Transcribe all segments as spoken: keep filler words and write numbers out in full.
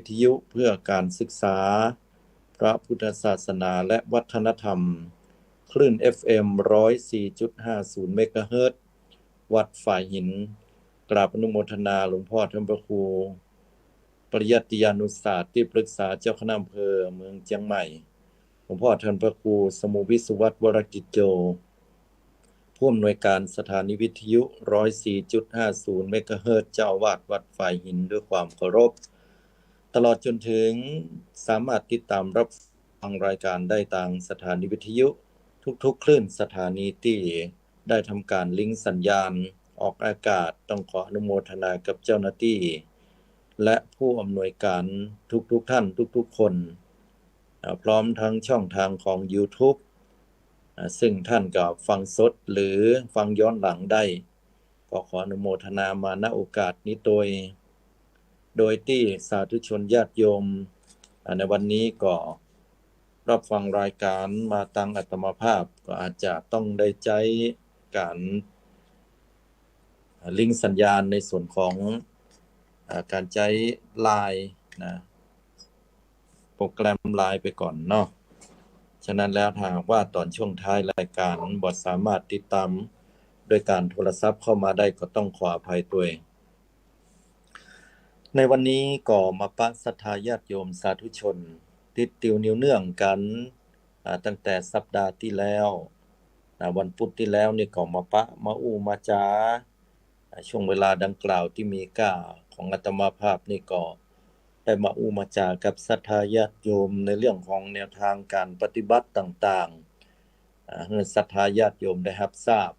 ทยุเพื่อการศึกษาพระพุทธศาสนาและวัฒนธรรม คลื่น เอฟเอ็ม ร้อยสี่จุดห้าศูนย์ เมกะเฮิรตซ์ วัดฝายหิน กราบอนุโมทนาหลวงพ่อท่านพระครู ปริยัติยานุศาสตร์ ที่ปรึกษาเจ้าคณะอำเภอเมืองเจียงใหม่ หลวงพ่อท่านพระครูสมุวิศวัตร วรกิจโจ ผู้อำนวยการสถานีวิทยุ ร้อยสี่จุดห้าศูนย์ เมกะเฮิรตซ์ เจ้าอาวาสวัดฝายหิน ด้วยความเคารพ ตลอดจนถึงสามารถติดตามรับฟังรายการได้ตางสถานีวิทยุทุกๆคลื่นสถานีตี้ได้ทำก๋านลิงก์สัญญาณออกอากาศ ต้องขออนุโมทนากับเจ้าหน้าตี้ และผู้อำนวยการทุกๆท่านทุกๆคน อ่า พร้อมทั้งช่องทางของยูทูบ อ่า ซึ่งท่านก็ฟังสดหรือฟังย้อนหลังได้ ก็ขออนุโมทนามา ณ โอกาสนี้โดย โดยตี้สาธุชนญาติโยม อ่า ในวันนี้ก็รับฟังรายการมาตางอาตมาภาพ ก็อาจจะต้องได้ใจ๊ก๋าน อ่า ลิงก์สัญญาณในส่วนของ อ่า ก๋านใจ๊ไลน์นะ โปรแกรมไลน์ไปก่อนเนาะ ฉะนั้นแล้วถ้าหากว่าต๋อนช่วงท้ายรายการบ่สามารถติดตามโดยก๋านโทรศัพท์เข้ามาได้ ก็ต้องขออภัยตวย ในวันนี้ก็มาปะศรัทธาญาติโยมสาธุชน ติดติวเนืองๆกั๋น อ่า ตั้งแต่สัปดาห์ตี้แล้ว อ่า วันพุธตี้แล้วนี่ก็มาปะมาอู้มาจ๋า อ่า ช่วงเวลาดังกล่าวตี้มีก้าของอาตมาภาพนี่ก็ได้มาอู้มาจ๋ากับศรัทธาญาติโยมในเรื่องของแนวทางก๋านปฏิบัติต่างๆ อ่า หื้อศรัทธาญาติโยมได้ฮับทราบ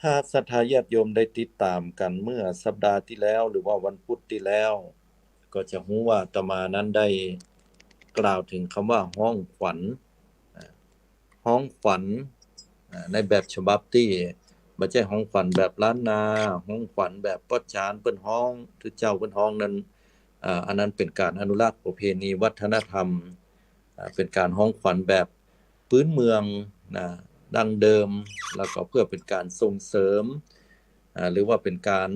ถ้าศรัทธาญาติโยมได้ติดตามกั๋นเมื่อสัปดาห์ตี้แล้ว หรือว่าวันพุธตี้แล้ว ก็จะฮู้ว่าอาตมานั้นได้กล่าวเถิงกำว่าฮ้องขวัญ อ่า ฮ้องขวัญ อ่า ในแบบฉบับตี้บ่ใจ้ฮ้องขวัญแบบล้านนา ฮ้องขวัญแบบป้อจารย์เปิ้นฮ้อง ตุ๊เจ้าเปิ้นฮ้องนั้น อ่า อันนั้นเป๋นก๋านอนุรักษ์ประเพณีวัฒนธรรม อ่า เป๋นก๋านฮ้องขวัญแบบปื๊นเมืองนะ ดั้งเดิม แล้วก็เพื่อเป๋นก๋านส่งเสริม อ่า หรือว่าเป๋นก๋าน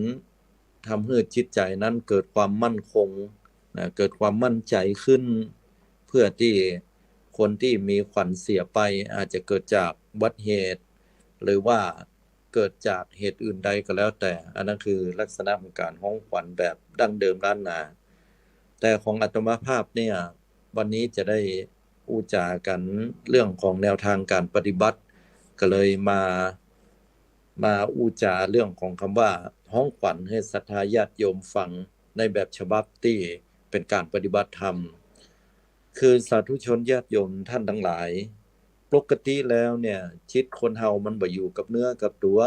ทำหื้อจิตใจ๋นั้นเกิดความมั่นคงนะ เกิดความมั่นใจ๋ขึ้น เพื่อตี้คนตี้มีขวัญเสียไป อาจจะเกิดจากอุบัติเหตุ หรือว่าเกิดจากเหตุอื่นใดก็แล้วแต่ อันนั้นคือลักษณะของก๋านฮ้องขวัญแบบดั้งเดิมล้านนา แต่ของอาตมาภาพเนี่ย วันนี้จะได้อู้จ๋ากั๋นเรื่องของแนวทางก๋านปฏิบัติ ก็เลยมา มาอู้จ๋าเรื่องของกำว่าฮ้องขวัญหื้อศรัทธาญาติโยมฟังในแบบฉบับตี้เป๋นก๋านปฏิบัติธรรม คือสาธุชนญาติโยมท่านตังหลาย ปกติแล้วเนี่ย จิตคนเฮามันบ่อยู่กับเนื้อกับตั๋ว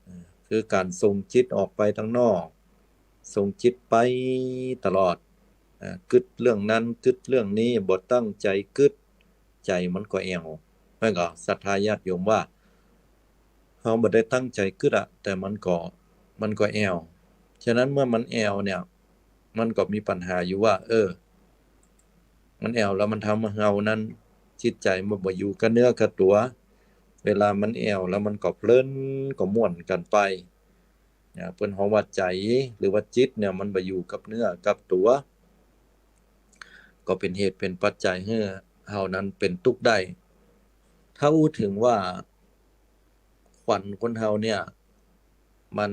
อ่า คือก๋านส่งจิตออกไปตังนอก ส่งจิตไปตลอด อ่า กึ๊ดเรื่องนั้นกึ๊ดเรื่องนี้ บ่ตั้งใจ๋กึ๊ด ใจ๋มันก็แอ่ว แม่นก่อ ศรัทธาญาติโยมว่า เฮาบ่ได้ตั้งใจ๋กึ๊ดอะ แต่มันก็ มันก็แอ่ว ฉะนั้นเมื่อมันแอ่วเนี่ย มันก็มีปัญหาอยู่ว่า เออ มันแอ่วแล้วมันทำหื้อเฮานั้น จิตใจ๋มันบ่อยู่กับเนื้อกับตั๋ว เวลามันแอ่วแล้วมันก็เพลินก็ม่วนกั๋นไป นะ เปิ้นฮ้องว่าใจ๋หรือว่าจิตเนี่ยมันบ่อยู่กับเนื้อกับตั๋ว ก็เป๋นเหตุเป๋นปัจจัยหื้อเฮานั้นเป๋นตุ๊กข์ได้ ถ้าอู้เถิงว่าขวัญคนเฮาเนี่ย มัน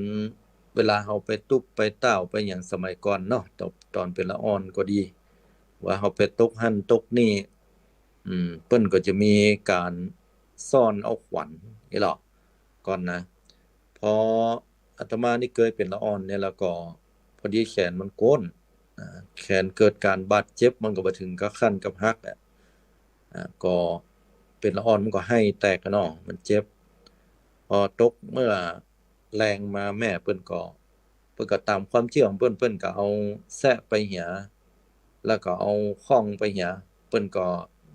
เวลาเฮาไปตุ๊บไปต้าวไปหยังสมัยก่อนเนาะ ต๋อน ต๋อนเป๋นละอ่อนก็ดี ว่าเฮาไปตกหั้นตกนี่ อืม เปิ้นก็จะมีก๋านซ่อนเอาขวัญนี่ลอ ก่อนนะ พออาตมานี่เกยเป๋นละอ่อนเนี่ย แล้วก็พอดีแขนมันโก๊น อ่า แขนเกิดก๋านบาดเจ็บ มันก็บ่เถิงกับขั้นกับหักอะ อ่า ก็เป๋นละอ่อนมันก็ไห้แตกอะเนาะ มันเจ็บ พอตกเมื่อแลงมาแม่เปิ้นก็ เปิ้นก็ต๋ามความเจื้อของเปิ้น เปิ้นก็เอาแซะไปเหีย แล้วก็เอาข้องไปเหีย เปิ้นก็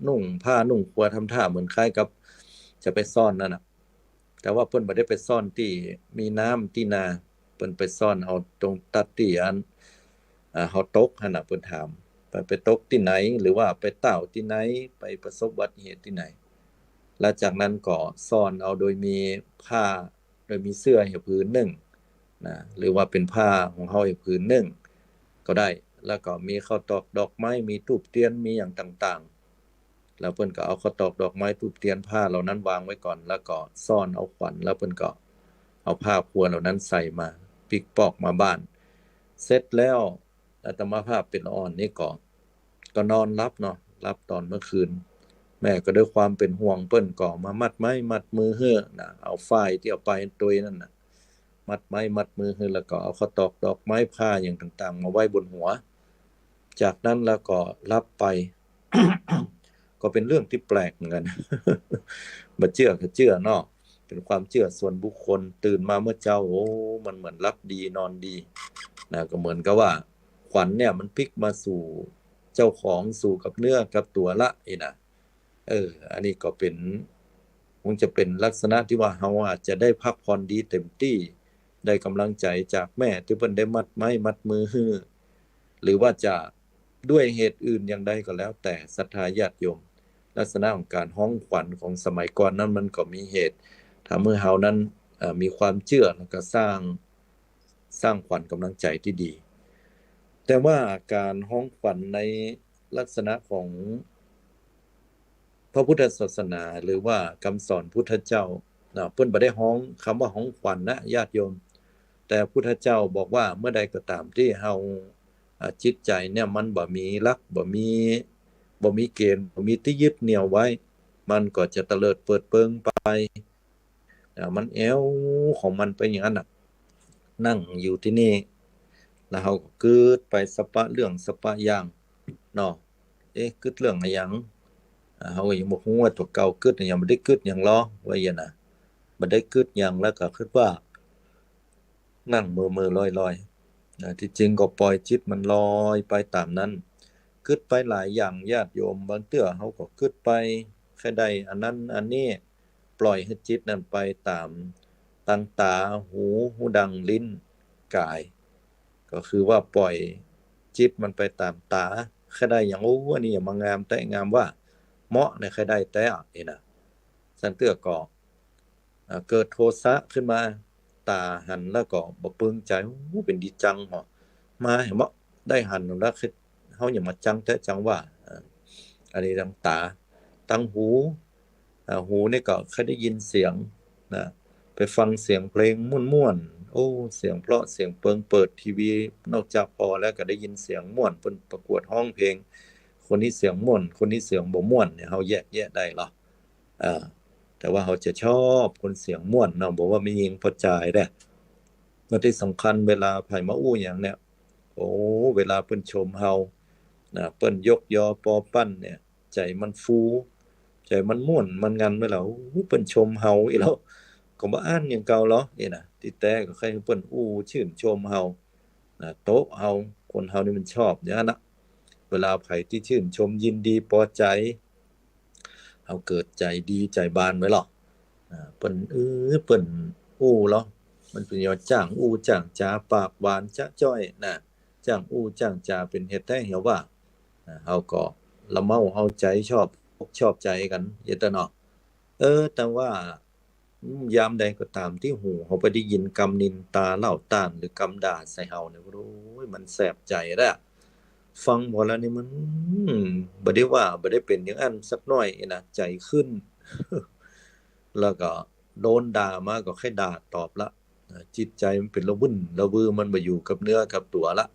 นุ่งผ้านุ่งครัวทำท่าเหมือนคล้ายกับจะไปซ่อนนั่นน่ะ แต่ว่าเปิ้นบ่ได้ไปซ่อนตี้มีน้ำตี้นา เปิ้นไปซ่อนเอาตรงตั๊ดตี้อัน อ่า เฮาตกหั้นน่ะ เปิ้นถาม ไป ไปตกตี้ไหน หรือว่าไปต้าวตี้ไหน ไปประสบอุบัติเหตุตี้ไหน แล้วจากนั้นก็ซ่อนเอาโดยมีผ้า โดยมีเสื้อเหียผืนนึ่งนะ หรือว่าเป๋นผ้าของเฮาเหียผืนนึ่งก็ได้ แล้วก็มีข้าวตอกดอกไม้ มีธูปเตียน มีอย่างต่างๆ แล้วเปิ้นก็เอาข้าวตอกดอกไม้ ธูปเตียน ผ้าเหล่านั้นวางไว้ก่อน แล้วก็ซ่อนเอาขวัญ แล้วเปิ้นก็เอาผ้าครัวเหล่านั้นใส่มา ปิ๊กปอกมาบ้าน เสร็จแล้ว อาตมาภาพเป๋นละอ่อนนี่ก็ ก็นอนหลับเนาะ หลับตอนเมื่อคืน แม่ก็ด้วยความเป๋นห่วงเปิ้นก็มามัดไม้มัดมือหื้อนะ เอาฝ้ายตี้เอาไปตวยนั่นน่ะ มัดไม้มัดมือหื้อ แล้วก็เอาข้าวตอกดอกไม้ผ้าอย่างต่างๆ มาไว้บนหัว จากนั้นแล้วก็หลับไป ก็เป๋นเรื่องตี้แปลกเหมือนกั๋น บ่เจื้อก็เจื้อเนาะ เป๋นความเจื้อส่วนบุคคล ตื่นมาเมื่อเจ๊า โอ้ มันเหมือนหลับดีนอนดีนะ ก็เหมือนกับว่าขวัญเนี่ยมันปิ๊กมาสู่เจ้าของ สู่กับเนื้อกับตั๋วละอี้นะ เออ อันนี้ก็เป๋น คงจะเป๋นลักษณะตี้ว่าเฮาอาจจะได้พักผ่อนดีเต็มตี้ ได้ก๋ำลังใจ๋จากแม่ตี้เปิ้นได้มัดไม้มัดมือหื้อ หรือว่าจะด้วยเหตุอื่นอย่างใดก็แล้วแต่ ศรัทธาญาติโยม ลักษณะของก๋านฮ้องขวัญของสมัยก่อนนั้นมันก็มีเหตุ ทำหื้อเฮานั้น เอ่อ มีความเจื้อ แล้วก็สร้าง สร้างขวัญก๋ำลังใจ๋ตี้ดี แต่ว่าก๋านฮ้องขวัญในลักษณะของพระพุทธศาสนา หรือว่ากำสอนพุทธเจ้านะ เปิ้นบ่ได้ฮ้องกำว่าฮ้องขวัญนะญาติโยม แต่พุทธเจ้าบอกว่าเมื่อใดก็ต๋ามตี้เฮา อ่า จิตใจ๋เนี่ยมันบ่มีหลัก บ่มี บ่มีเกณฑ์ บ่มีตี้ยึดเหนี่ยวไว้ มันก็จะเตลิดเปิดเปิงไป อ่า มันแอ่วของมันไปอย่างนั้นน่ะ นั่งอยู่ตี้นี่ แล้วเฮาก็กึ๊ดไปสะปะเรื่องสะปะอย่างเนาะ เอ๊ะ กึ๊ดเรื่องอะหยัง อ่า เฮาก็ยังบ่ฮู้ว่าตั๋วเก่ากึ๊ดอะหยัง บ่ได้กึ๊ดหยังลอ ว่าอย่างนั้นน่ะ บ่ได้กึ๊ดหยัง แล้วก็กึ๊ดว่า นั่งเมื่อๆ ลอยๆ นะ ตี้จริงก็ปล่อยจิตมันลอยไปต๋ามนั้น กึ๊ดไปหลายอย่างญาติโยม บางเตื้อเฮาก็กึ๊ดไป ใค่ได้อันนั้นอันนี้ ปล่อยหื้อจิตนั้นไปต๋าม ตังต๋า หู ฮูดัง ลิ้น ก๋าย ก็คือว่าปล่อยจิตมันไปต๋ามต๋า ใค่ได้อย่าง โอ้ อันนี้อย่างมางามแต๊ งามว่า เหมาะเนี่ย ใค่ได้แต๊อะ อี้นะ สันเตื้อก็ อ่า เกิดโทสะขึ้นมา ต๋าหันแล้วก็บ่ปึงใจ๋ โอ้ เป๋นดีจังเหาะ มาแหมเนาะ ได้หันแล้ว เฮาอย่างมาจังแต๊จังว่า อ่า อันนี้ตังต๋า ตังหู อ่า หูนี่ก็ใค่ได้ยินเสียงนะ ไปฟังเสียงเพลงม่วนๆ โอ้ เสียงเพราะเสียงเปิง เปิดทีวี นอกจากผ่อแล้วก็ได้ยินเสียงม่วน เปิ้นประกวดฮ้องเพลง คนนี้เสียงม่วน คนนี้เสียงบ่ม่วนเนี่ย เฮาแยกแยะได้ลอ อ่า แต่ว่าเฮาจะชอบคนเสียงม่วนเนาะ บ่ว่าแม่ญิงป้อจายแต๊ และตี้สำคัญเวลาใผมาอู้หยังเนี่ย โอ้ เวลาเปิ้นชมเฮานะ เปิ้นยกยอปอปั้นเนี่ย ใจ๋มันฟู ใจ๋มันม่วน มันงันไปแล้ว โอ้ เปิ้นชมเฮาอี้แล้ว ก็บ่อั้นอย่างเก่าลอ อี้นะ ตี้แต๊ก็ใค่หื้อเปิ้นอู้ชื่นชมเฮานะ โต๊ะเฮา คนเฮานี่มันชอบอย่างนั้นนะ เวลาใผตี้ชื่นชมยินดีปอใจ๋ เฮาเกิดใจ๋ดีใจ๋บานไว้ลอ อ่า เปิ้น เออ เปิ้นอู้ลอ มันเป๋นยอดจ้างอู้จ้างจ๋า ปากหวานจ๊ะจ๊อยนะ จ้างอู้จ้างจ๋า เป๋นเหตุแต๊เหียว่า อ่า เฮาก็ละเมาเอาใจ๋ ชอบอกชอบใจ๋กั๋น เยียะเต๊อะเนาะ เออ แต่ว่า อืม ยามใดก็ต๋ามตี้หูเฮาไปได้ยินกำนินตาเล่าต้าน หรือกำด่าใส่เฮาเนี่ย โอ้ย มันแสบใจ๋ละ ฟังผ่อแล้วนี่มัน อืม บ่ได้ว่า บ่ได้เป๋นอย่างอั้นสักหน้อยนะ ใจ๋ขึ้น แล้วก็โดนด่ามาก็ใค่ด่าตอบละ จิตใจ๋มันเป๋นละวุ่นละวือ มันบ่อยู่กับเนื้อกับตั๋วละ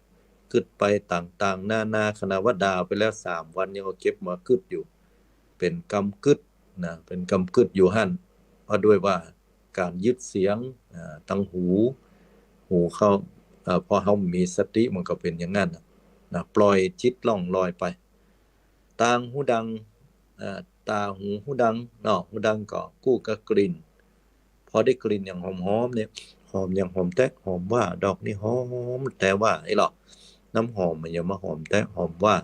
กึ๊ดไปต่างๆ นานา ขนาดว่าด่าไปแล้วสามวันยังเอาเก็บมากึ๊ดอยู่ เป๋นกำกึ๊ดนะ เป๋นกำกึ๊ดอยู่หั้น เพราะด้วยว่าก๋านยึดเสียง อ่า ตังหู หูเข้า อ่า พอเฮามีสติมันก็เป๋นอย่างนั้นน่ะ นะ ปล่อยจิตล่องลอยไป ตางหูดัง อ่า ต๋าหู หูดังเนาะ หูดังก็กู้กับกลิ่น พอได้กลิ่นอย่างหอมๆ เนี่ย หอมอย่างหอมแต๊ หอมว่า ดอกนี้หอมแต๊ว่า ไอ้หรอ น้ำหอมมันอย่ามาหอมแต๊ หอมว่า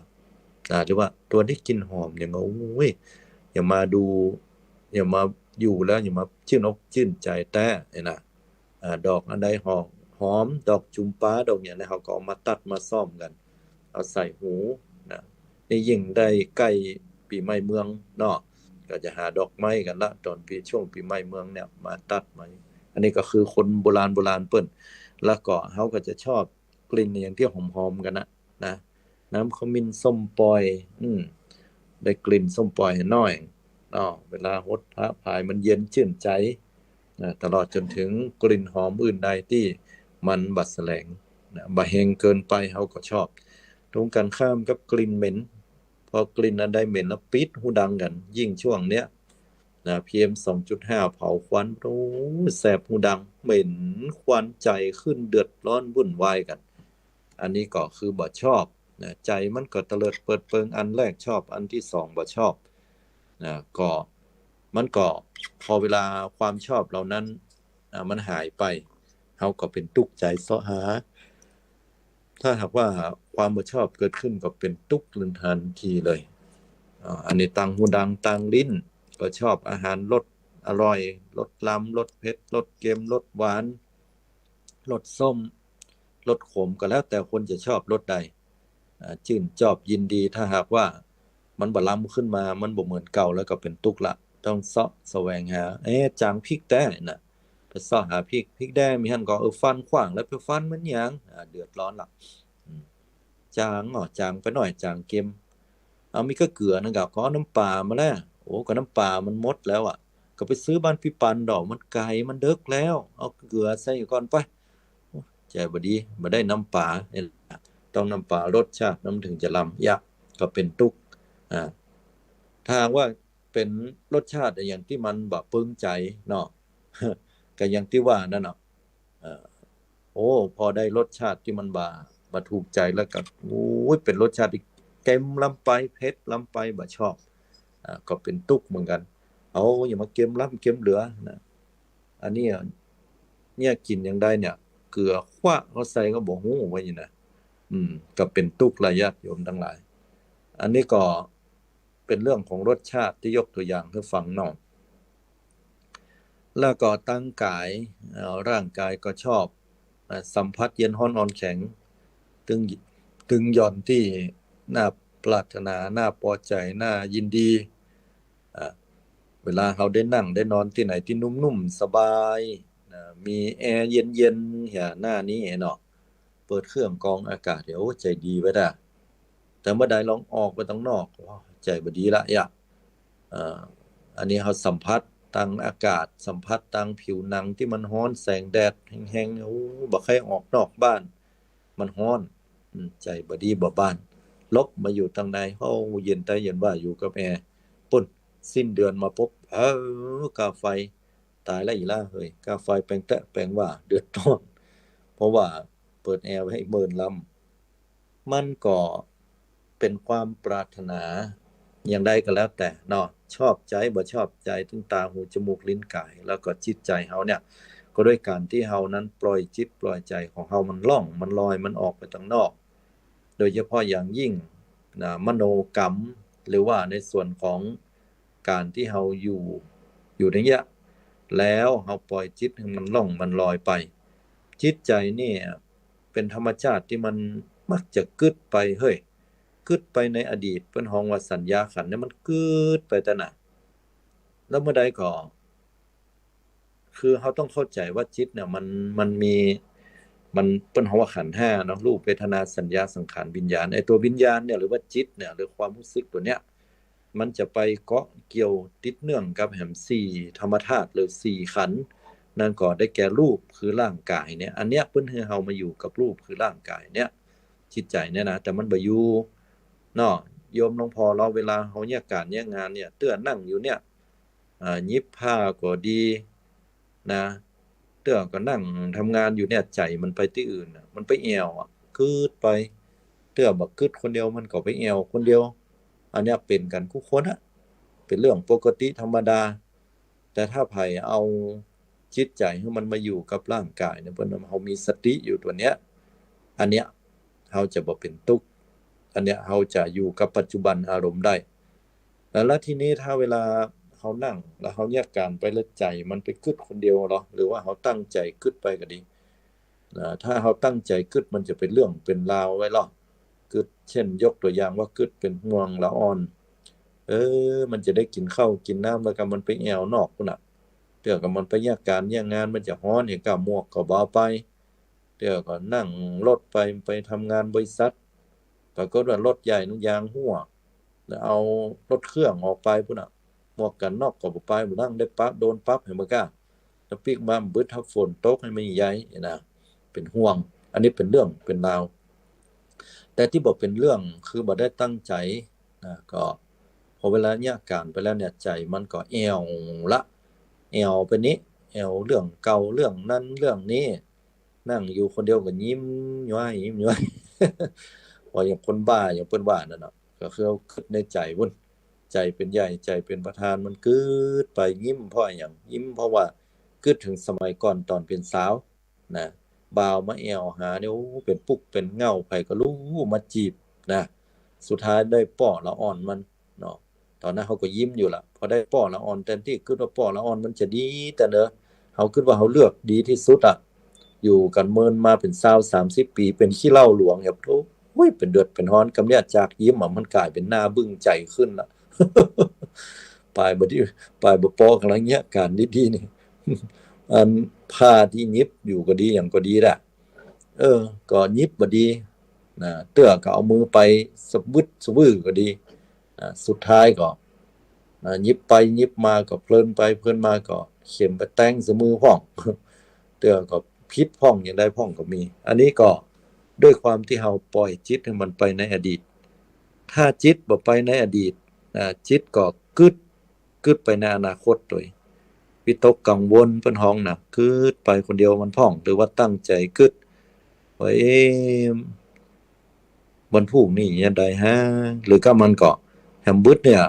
อ่า หรือว่าตั๋วนี้กลิ่นหอมอย่าง โอ้ย อย่ามาดู อย่ามาอยู่แล้ว อย่ามาจื้นอกจื้นใจ๋แต๊ ไอ้นะ อ่า ดอกอันใดหอม หอม ดอกจุมปา ดอกอย่างนี้ เฮาก็เอามาตัดมาซ่อมกั๋น เอาใส่หูนะ นี่ยิ่งได้ใก้ปี๋ใหม่เมืองเนาะ ก็จะหาดอกไม้กั๋นละ ต๋อนปี๋ ช่วงปี๋ใหม่เมืองเนี่ย มาตัดมา อันนี้ก็คือคนโบราณ โบราณเปิ้น แล้วก็เฮาก็จะชอบกลิ่นอย่างตี้หอมๆ กั๋นนะ นะ น้ำขมิ้นส้มป่อย อืม ได้กลิ่นส้มป่อยหน่อย อ้อ เวลาหดพระพายมันเย็นจื้นใจ๋ นะ ตลอดจ๋นเถิงกลิ่นหอมอื่นใดตี้มันบ่แสลง นะ บ่แฮงเกินไป เฮาก็ชอบ ตรงกั๋นข้ามกับกลิ่นเหม็น พอกลิ่นอันใดเหม็นแล้วปิดฮูดังกั๋น ยิ่งช่วงเนี้ย นะ PM สองจุดห้า เผาควัน โอ้ แสบฮูดัง เหม็นควัน ใจ๋ขึ้น เดือดร้อนวุ่นวายกั๋น อันนี้ก็คือบ่ชอบ นะ ใจ๋มันก็เตลิดเปิดเปิง อันแรกชอบ อันตี้สองบ่ชอบ นะ ก็ มันก็ พอเวลาความชอบเหล่านั้น อ่า มันหายไป เฮาก็เป๋นตุ๊กข์ใจ๋เซาะหา ถ้าหากว่าความบ่ชอบเกิดขึ้นก็เป๋นตุ๊กข์ทันทีเลย อ่า อันนี้ตางฮูดัง ตางลิ้น ก็ชอบอาหารรสอร่อย รสลำ รสเผ็ด รสเค็ม รสหวาน รสส้ม รสขม ก็แล้วแต่คนจะชอบรสใด อ่า จื้นจอบยินดี ถ้าหากว่ามันบ่ลำขึ้นมา มันบ่เหมือนเก่าแล้วก็เป๋นตุ๊กข์ละ ต้องเซาะแสวงหา เอ๊ะ จ๋างพริกแต๊นะ ไปเซาะหาพริก พริกแต๊มีหั้นก่อ เออ ฟันขว้างแล้วไปฟันมันหยัง อ่า เดือดร้อนละ อืม จ๋าง อ้อ จ๋างไปหน่อย จ๋างเค็ม เอา มีก้าเกลือนั่นก่อ ขอน้ำป๋ามาแล โอ้ ก็น้ำป๋ามันหมดแล้วอะ ก็ไปซื้อบ้านปี้ปันดอก มันไก๋ มันเดิ็กแล้ว เอาเกลือใส่ก่อนไป โอ้ ใจ๋บ่ดี บ่ได้น้ำป๋า นี่แหละ ต้องน้ำป๋ารสชาตินั้นมันเถิงจะลำ ยะ ก็เป๋นตุ๊กข์ อ่า ถ้าหากว่าเป๋นรสชาติอะหยังตี้มันบ่ปึงใจ๋เนาะ ก็อย่างตี้ว่านั่นน่ะ เอ่อ โอ้ พอได้รสชาติตี้มันบ่ บ่ถูกใจ๋แล้วก็ โอ้ย เป๋นรสชาติตี้เค็มล้ำไป เผ็ดล้ำไป บ่ชอบ อ่า ก็เป๋นตุ๊กข์เหมือนกั๋น เอา อย่ามาเค็มล้ำเค็มเหลือนะ อันนี้อะ เนี่ย กิ๋นอย่างใดเนี่ย เกลือคว้าเอาใส่ก็บ่ฮู้ว่าอย่างนี้นะ อืม ก็เป๋นตุ๊กข์ละ ญาติโยมตังหลาย อันนี้ก็เป๋นเรื่องของรสชาติตี้ยกตั๋วอย่างหื้อฟังเนาะ แล้วก็ตางก๋าย เอ่อ ร่างก๋ายก็ชอบ อ่า สัมผัสเย็นฮ้อนอ่อนแข็ง ตึง ตึงหย่อนตี้น่าปรารถนา น่าปอใจ๋ น่ายินดี อ่า เวลาเฮาได้นั่งได้นอนตี้ไหนตี้นุ่มๆ สบาย นะ มีแอร์เย็นๆ เหียหน้านี้เนาะ เปิดเครื่องกรองอากาศ โอ้ ใจ๋ดีไว้ด้า แต่เมื่อใดลองออกไปตางนอก โอ้ ใจ๋บ่ดีละยะ เอ่อ อันนี้เฮาสัมผัสตางอากาศ สัมผัสตางผิวหนังตี้มันฮ้อน แสงแดดแฮงๆ โอ้ บ่ใค่ออกนอกบ้าน มันฮ้อน อืม ใจ๋บ่ดีบ่บ้าน หลบมาอยู่ตางใน โอ้ เย็นแต๊เย็นว่า อยู่กับแอร์ ปุ้น สิ้นเดือนมาปุ๊บ เออ ก้าไฟ ต๋ายละอี่ละเหย ก้าไฟแปงแต๊แปงว่า เดือดร้อน เพราะว่าเปิดแอร์ไว้เมินลำ มันก็เป๋นความปรารถนาอย่างใดก็แล้วแต่เนาะ ชอบใจ๋บ่ชอบใจ๋ ตึงต๋า หู จมูก ลิ้น ก๋าย แล้วก็จิตใจ๋เฮาเนี่ย ก็ด้วยก๋านตี้เฮานั้นปล่อยจิตปล่อยใจ๋ของเฮามันล่อง มันลอย มันออกไปตางนอก โดยเฉพาะอย่างยิ่งนะ มโนกรรม หรือว่าในส่วนของก๋านตี้เฮาอยู่ อยู่ในเยียะ แล้วเฮาปล่อยจิตหื้อมันล่องมันลอยไป จิตใจ๋เนี่ยเป๋นธรรมชาติตี้มันมักจะกึ๊ดไป เฮ้ย กึ๊ดไปในอดีต เปิ้นฮ้องว่าสัญญาขันธ์เนี่ย มันกึ๊ดไปแต๊นะ แล้วเมื่อใดก็ คือเฮาต้องเข้าใจ๋ว่าจิตเนี่ยมัน มันมี มัน เปิ้นฮ้องว่าขันธ์ห้าเนาะ รูป เวทนา สัญญา สังขาร วิญญาณ ไอ้ตั๋ววิญญาณเนี่ย หรือว่าจิตเนี่ย หรือความฮู้สึกตั๋วเนี้ย มันจะไปเกาะเกี่ยวติดเนื่องกับแหมสี่ธรรมธาตุ หรือสี่ขันธ์ นั่นก็ได้แก่รูปคือร่างก๋ายเนี่ย อันเนี้ยเปิ้นหื้อเฮามาอยู่กับรูปคือร่างก๋ายเนี่ย จิตใจ๋เนี่ยนะ แต่มันบ่อยู่เนาะ โยมหลวงพ่อเฮา เวลาเฮาเยียะก๋านเยียะงานเนี่ย เตื้อนั่งอยู่เนี่ย อ่า หยิบผ้าก็ดีนะ เตื้อก็นั่งทำงานอยู่เนี่ย ใจ๋มันไปตี้อื่นน่ะ มันไปแอ่วอะ กึ๊ดไป เตื้อบ่กึ๊ดคนเดียว มันก็ไปแอ่วคนเดียว อันเนี้ยเป๋นกั๋นกู้คนอะ เป๋นเรื่องปกติธรรมดา แต่ถ้าใผเอาจิตใจ๋หื้อมันมาอยู่กับร่างก๋ายเนี่ย เปิ้นว่าเฮามีสติอยู่ตั๋วเนี้ย อันเนี้ยเฮาจะบ่เป๋นตุ๊กข์ อันเนี้ยเฮาจะอยู่กับปัจจุบันอารมณ์ได้ แล้ว แล้วทีนี้ถ้าเวลาเฮานั่ง แล้วเฮาเยียะก๋านไป แล้วใจ๋มันไปกึ๊ดคนเดียวเหรอ หรือว่าเฮาตั้งใจ๋กึ๊ดไปก็ดี นะ ถ้าเฮาตั้งใจ๋กึ๊ด มันจะเป๋นเรื่องเป๋นราวไว้เหรอ กึ๊ด เจ้นยกตั๋วอย่างว่ากึ๊ดเป๋นห่วงละอ่อน เออ มันจะได้กิ๋นข้าวกิ๋นน้ำ แล้วก็มันไปแอ่วนอกพุ้นน่ะ เตื้อก็มันไปเยียะก๋านเยียะงาน มันจะฮ้อน เหียก้าหมวกก็บ่เอาไป เตื้อก็นั่งรถไป ไปทำงานบริษัท ปรากฏว่ารถใหญ่นั้นยางหั่ว แล้วเอารถเครื่องออกไปปู๊นน่ะ หมวกกั๋นน็อกก็บ่ไป บ่ดั้งได้ปรับ โดนปรับหื้อบ่าก้า แล้วปิ๊กมาบึด ถ้าฝนตกหื้อมันใหญ่นะ เป๋นห่วง อันนี้เป๋นเรื่องเป๋นราว แต่ตี้บ่เป๋นเรื่องคือบ่ได้ตั้งใจ๋นะ ก็พอเวลาเยียะก๋านไปแล้วเนี่ย ใจ๋มันก็แอ่วละ แอ่วไปนี้ แอ่วเรื่องเก่า เรื่องนั้นเรื่องนี้ นั่งอยู่คนเดียวก็ยิ้มย้อย ยิ้มย้อย ว่าอย่างคนบ้า อย่างเปิ้นว่านั่นน่ะ ก็คือเอากึ๊ดในใจ๋ปู๊น ใจ๋เป๋นใหญ่ ใจ๋เป๋นประธาน มันกึ๊ดไป ยิ้มเพราะอะหยัง ยิ้มเพราะว่ากึ๊ดเถิงสมัยก่อนต๋อนเป๋นสาวนะ บ่าวมาแอ่วหาเนี่ย โอ้ เป๋นปุ๊กเป๋นเหง้า ใผก็ฮู้มาจีบนะ สุดท้ายได้ป้อละอ่อนมันเนาะ ต๋อนนั้นเฮาก็ยิ้มอยู่ละ พอได้ป้อละอ่อน แตนตี้กึ๊ดว่าป้อละอ่อนมันจะดี แต่เนาะ เฮากึ๊ดว่าเฮาเลือกดีตี้สุดอะ อยู่กั๋นเมินมาเป๋นซาวสามสิบปี๋ เป๋นขี้เหล้าหลวง อย่าโธ่ โอ้ย เป๋นเดือดเป๋นฮ้อน กำเนี้ยจากยิ้มอะ มันก๋ายเป๋นหน้าบึ้งใจ๋ขึ้นละ ปายบ่ดี ปายบ่ปอ ก๋ำลังเยียะก๋านดีๆ นี่ อันผ้าตี้หยิบอยู่ก็ดี หยังก็ดีละ เออ ก็หยิบบ่ดีนะ เตื้อก็เอามือไปสะบึดสะบื้อก็ดี อ่า สุดท้ายก็ อ่า หยิบไปหยิบมาก็เพลินไปเพลินมาก็เข็มไปแต๊งใส่มือพ่อง เตื้อก็ผิดพ่อง หยังใดพ่องก็มี อันนี้ก็ด้วยความตี้เฮาป่อยจิตหื้อมันไปในอดีต ถ้าจิตบ่ไปในอดีต อ่า จิตก็กึ๊ด กึ๊ดไปในอนาคตโดย วิตกกังวลเปิ้นฮ้องนะ กึ๊ดไปคนเดียวมันพ่อง หรือว่าตั้งใจ๋กึ๊ดว่า เอ๊ะ วันพูกนี้เยียะใดฮะ หรือก้ามันก็แหมบึดเนี่ย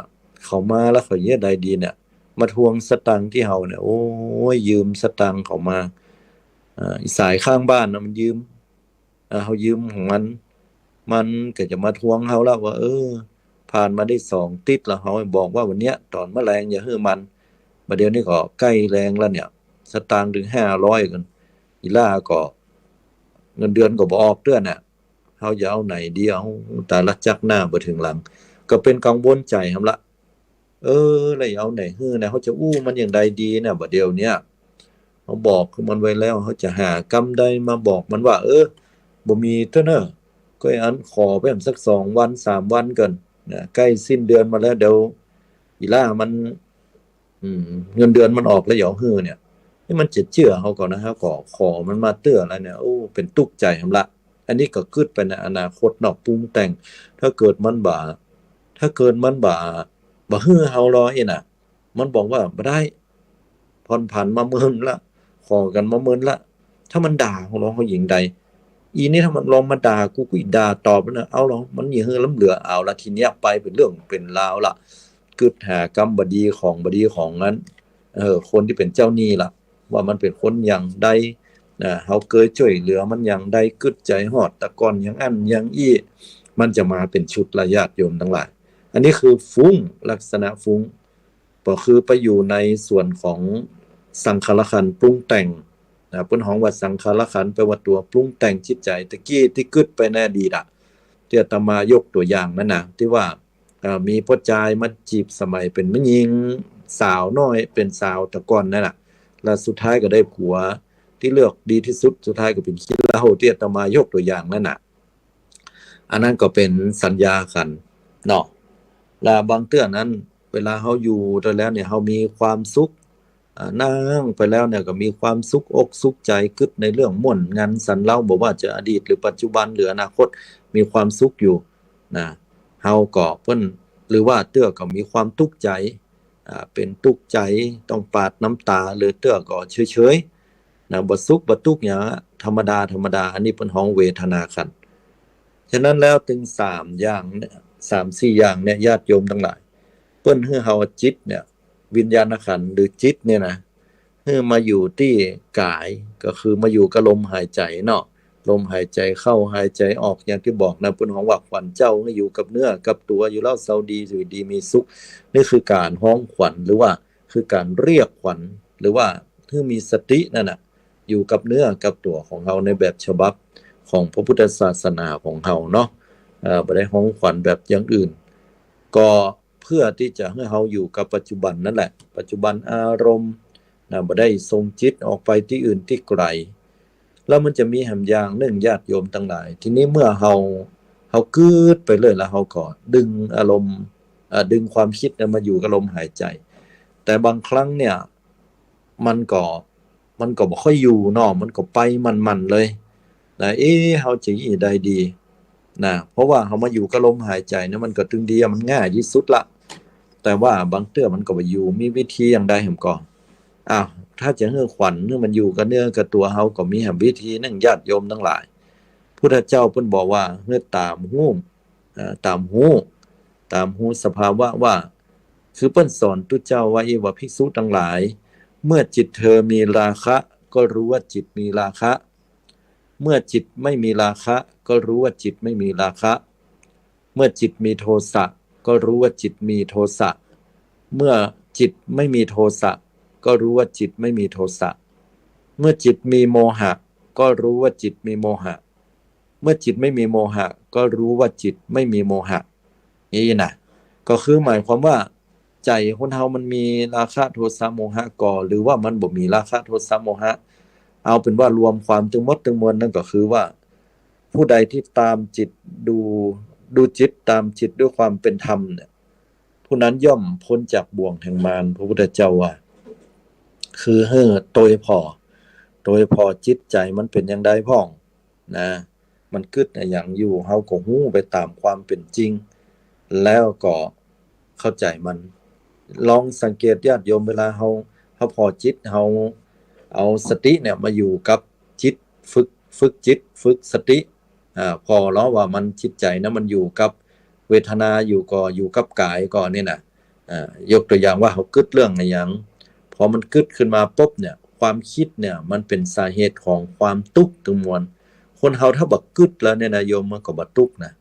เขามาแล้วเขาเยียะใดดีเนี่ย มาทวงสตางค์ตี้เฮาเนี่ย โอ้ย ยืมสตางค์เขามา อ่า อีสายข้างบ้านนะมันยืม อ่า เฮายืมของมัน มันก็จะมาทวงเฮาแล้วว่า เออ ผ่านมาได้สองติ๊ดแล้ว เฮาบอกว่าวันเนี้ยต๋อนมะแลงอย่าหื้อมัน บ่าเดี่ยวนี้ก็ใก้แลงแล้วเนี่ย สตางค์เถิงห้าร้อยกั๋น อีหล้าก็เงินเดือนก็บ่ออกเตื้อน่ะ เฮาจะเอาไหนดี เอาต๋ายละ จักหน้าบ่เถิงหลัง ก็เป๋นกังวลใจ๋หำละ เออ แล้วจะเอาไหนหื้อนะ เฮาจะอู้มันอย่างใดดีนะ บ่าเดี่ยวเนี้ย เฮาบอกมันไว้แล้ว เฮาจะหากำใดมาบอกมันว่า เออ บ่มีเตื้อเน่อ ก็อันขอไปสักสองวันสามวันก่อนนะ ใก้สิ้นเดือนมาแล้ว เดี๋ยวอีหล้ามัน อืม เงินเดือนมันออกแล้วเดี๋ยวหื้อเนี่ย นี่มันจะเจื้อเฮาก่อนะ เฮาก็ขอมันมาเตื้อแล้วเนี่ย โอ้ เป๋นตุ๊กข์ใจ๋หำละ อันนี้ก็กึ๊ดไปในอนาคตเนาะ ปรุงแต่ง ถ้าเกิดมันบ่า ถ้าเกิดมันบ่า บ่หื้อเฮาลออี้น่ะ มันบอกว่าบ่ได้ ผ่อนผันมาเมินละ ขอกั๋นมาเมินละ ถ้ามันด่าเฮาลอ เฮาหยิ่งใด อีนี่ถ้ามันลองมาด่ากู กูอิด่าตอบมันน่ะ เอาลอ มันหยิ่งหื้อล้ำเหลือ เอาละ ทีเนี้ยไปเป๋นเรื่องเป๋นราวละ กึ๊ดหากำบ่ดีของบ่ดีของนั้น เออ คนตี้เป๋นเจ้าหนี้ละ ว่ามันเป๋นคนอย่างใดนะ เฮาเกยจ้วยเหลือมันอย่างใด กึ๊ดใจ๋ฮอดตะก่อนอย่างอั้นอย่างอี้ มันจะมาเป๋นชุดละ ญาติโยมตังหลาย อันนี้คือฟุ้ง ลักษณะฟุ้ง ก็คือไปอยู่ในส่วนของสังขารขันธ์ปรุงแต่งนะ เปิ้นฮ้องว่าสังขารขันธ์แปลว่าตั๋วปรุงแต่งจิตใจ๋ ตะกี้ตี้กึ๊ดไปในอดีตอะ ตี้อาตมายกตั๋วอย่างนั้นนะ ตี้ว่า เอ่อ มีป้อจายมาจีบสมัยเป๋นแม่ญิงสาวน้อย เป๋นสาวตะก่อนนั่นน่ะ แล้วสุดท้ายก็ได้ผัวตี้เลือกดีตี้สุด สุดท้ายก็เป๋นขี้เหล้า ตี้อาตมายกตั๋วอย่างนั่นน่ะ อันนั้นก็เป๋นสัญญาขันธ์เนาะ และบางเตื้อนั้น เวลาเฮาอยู่ด้วยแล้วเนี่ย เฮามีความสุข อ่า นั่งไปแล้วเนี่ยก็มีความสุขอกสุขใจ๋ กึ๊ดในเรื่องม่วนงันสันเล้า บ่ว่าจะอดีตหรือปัจจุบันหรืออนาคต มีความสุขอยู่นะ เฮาก็เปิ้น หรือว่าเตื้อก็มีความตุ๊กข์ใจ๋ อ่า เป๋นตุ๊กข์ใจ๋ ต้องปาดน้ำต๋า หรือเตื้อก็เฉยๆ นะ บ่สุขบ่ตุ๊กข์หยังอะ ธรรมดาธรรมดา อันนี้เปิ้นฮ้องเวทนาขันธ์ ฉะนั้นแล้วตึงสามอย่างเนี่ย สามสี่อย่างเนี่ย ญาติโยมตังหลาย เปิ้นหื้อเฮาจิตเนี่ย วิญญาณขันธ์หรือจิตเนี่ยนะ หื้อมาอยู่ตี้ก๋าย ก็คือมาอยู่กับลมหายใจ๋เนาะ ลมหายใจ๋เข้าหายใจ๋ออก อย่างตี้บอกนะ เปิ้นฮ้องว่าขวัญเจ้า หื้ออยู่กับเนื้อกับตั๋ว อยู่แล้วเซาดี อยู่ดีมีสุข นี่คือก๋านฮ้องขวัญ หรือว่าคือก๋านเรียกขวัญ หรือว่าหื้อมีสตินั่นน่ะ อยู่กับเนื้อกับตั๋วของเฮาในแบบฉบับของพระพุทธศาสนาของเฮาเนาะ เอ่อ บ่ได้ฮ้องขวัญแบบอย่างอื่น ก็เพื่อตี้จะหื้อเฮาอยู่กับปัจจุบันนั่นแหละ ปัจจุบันอารมณ์นะ บ่ได้ส่งจิตออกไปตี้อื่นตี้ไก๋ แล้วมันจะมีแหมอย่างนึ่ง ญาติโยมตังหลาย ทีนี้เมื่อเฮา เฮากึ๊ดไปเรื่อย แล้วเฮาก็ดึงอารมณ์ เอ่อ ดึงความกึ๊ดเนี่ยมาอยู่กับลมหายใจ๋ แต่บางครั้งเนี่ย มันก็ มันก็บ่ค่อยอยู่เนาะ มันก็ไปมั่นๆ เลยนะ เอ๊ะ เฮาจะอี้ใดดีนะ เพราะว่าเฮามาอยู่กับลมหายใจ๋เนี่ย มันก็ตึงดีอะ มันง่ายตี้สุดละ แต่ว่าบางเตื้อมันก็บ่อยู่ มีวิธีอย่างใดแหมก่อ อ้าว ถ้าจะหื้อขวัญหื้อมันอยู่กับเนื้อกับตั๋วเฮาก็มีแหมวิธีนึ่ง ญาติโยมตังหลาย พุทธเจ้าเปิ้นบอกว่าหื้อตามฮู้ เอ่อ ตามฮู้ ตามฮู้สภาวะว่า คือเปิ้นสอนตุ๊เจ้าว่าอี้ว่า ภิกษุตังหลาย เมื่อจิตเธอมีราคะ ก็รู้ว่าจิตมีราคะ เมื่อจิตไม่มีราคะ ก็รู้ว่าจิตไม่มีราคะ เมื่อจิตมีโทสะ ก็รู้ว่าจิตมีโทสะ เมื่อจิตไม่มีโทสะ ก็รู้ว่าจิตไม่มีโทสะ เมื่อจิตมีโมหะ ก็รู้ว่าจิตมีโมหะ เมื่อจิตไม่มีโมหะ ก็รู้ว่าจิตไม่มีโมหะ นี่นะ ก็คือหมายความว่า ใจ๋คนเฮามันมีราคะโทสะโมหะก่อ หรือว่ามันบ่มีราคะโทสะโมหะ เอาเป๋นว่ารวมความตึงหมดตึงมวลนั่นก็คือว่า ผู้ใดที่ตามจิตดู ดูจิตตามจิตด้วยความเป็นธรรมเนี่ย ผู้นั้นย่อมพ้นจากบ่วงแห่งมาร พระพุทธเจ้าว่า คือหื้อโตยผ่อ โตยผ่อจิตใจ๋มันเป๋นอย่างใดพ่อง นะ มันกึ๊ดอะหยังอยู่ เฮาก็ฮู้ไปต๋ามความเป๋นจริง แล้วก็เข้าใจ๋มัน ลองสังเกตญาติโยม เวลาเฮา เฮาผ่อจิต เฮาเอาสติเนี่ยมาอยู่กับจิต ฝึก ฝึกจิต ฝึกสติ อ่า ผ่อลอว่ามัน จิตใจ๋นะ มันอยู่กับเวทนาอยู่ก่อ อยู่กับก๋ายก่อนี่นะ อ่า ยกตั๋วอย่างว่าเฮากึ๊ดเรื่องอะหยัง พอมันกึ๊ดขึ้นมาปุ๊บเนี่ย ความกึ๊ดเนี่ยมันเป๋นสาเหตุของความตุ๊กข์ตึงมวล คนเฮาถ้าบ่กึ๊ดแล้วเนี่ยนะโยม มันก็บ่ตุ๊กข์นะ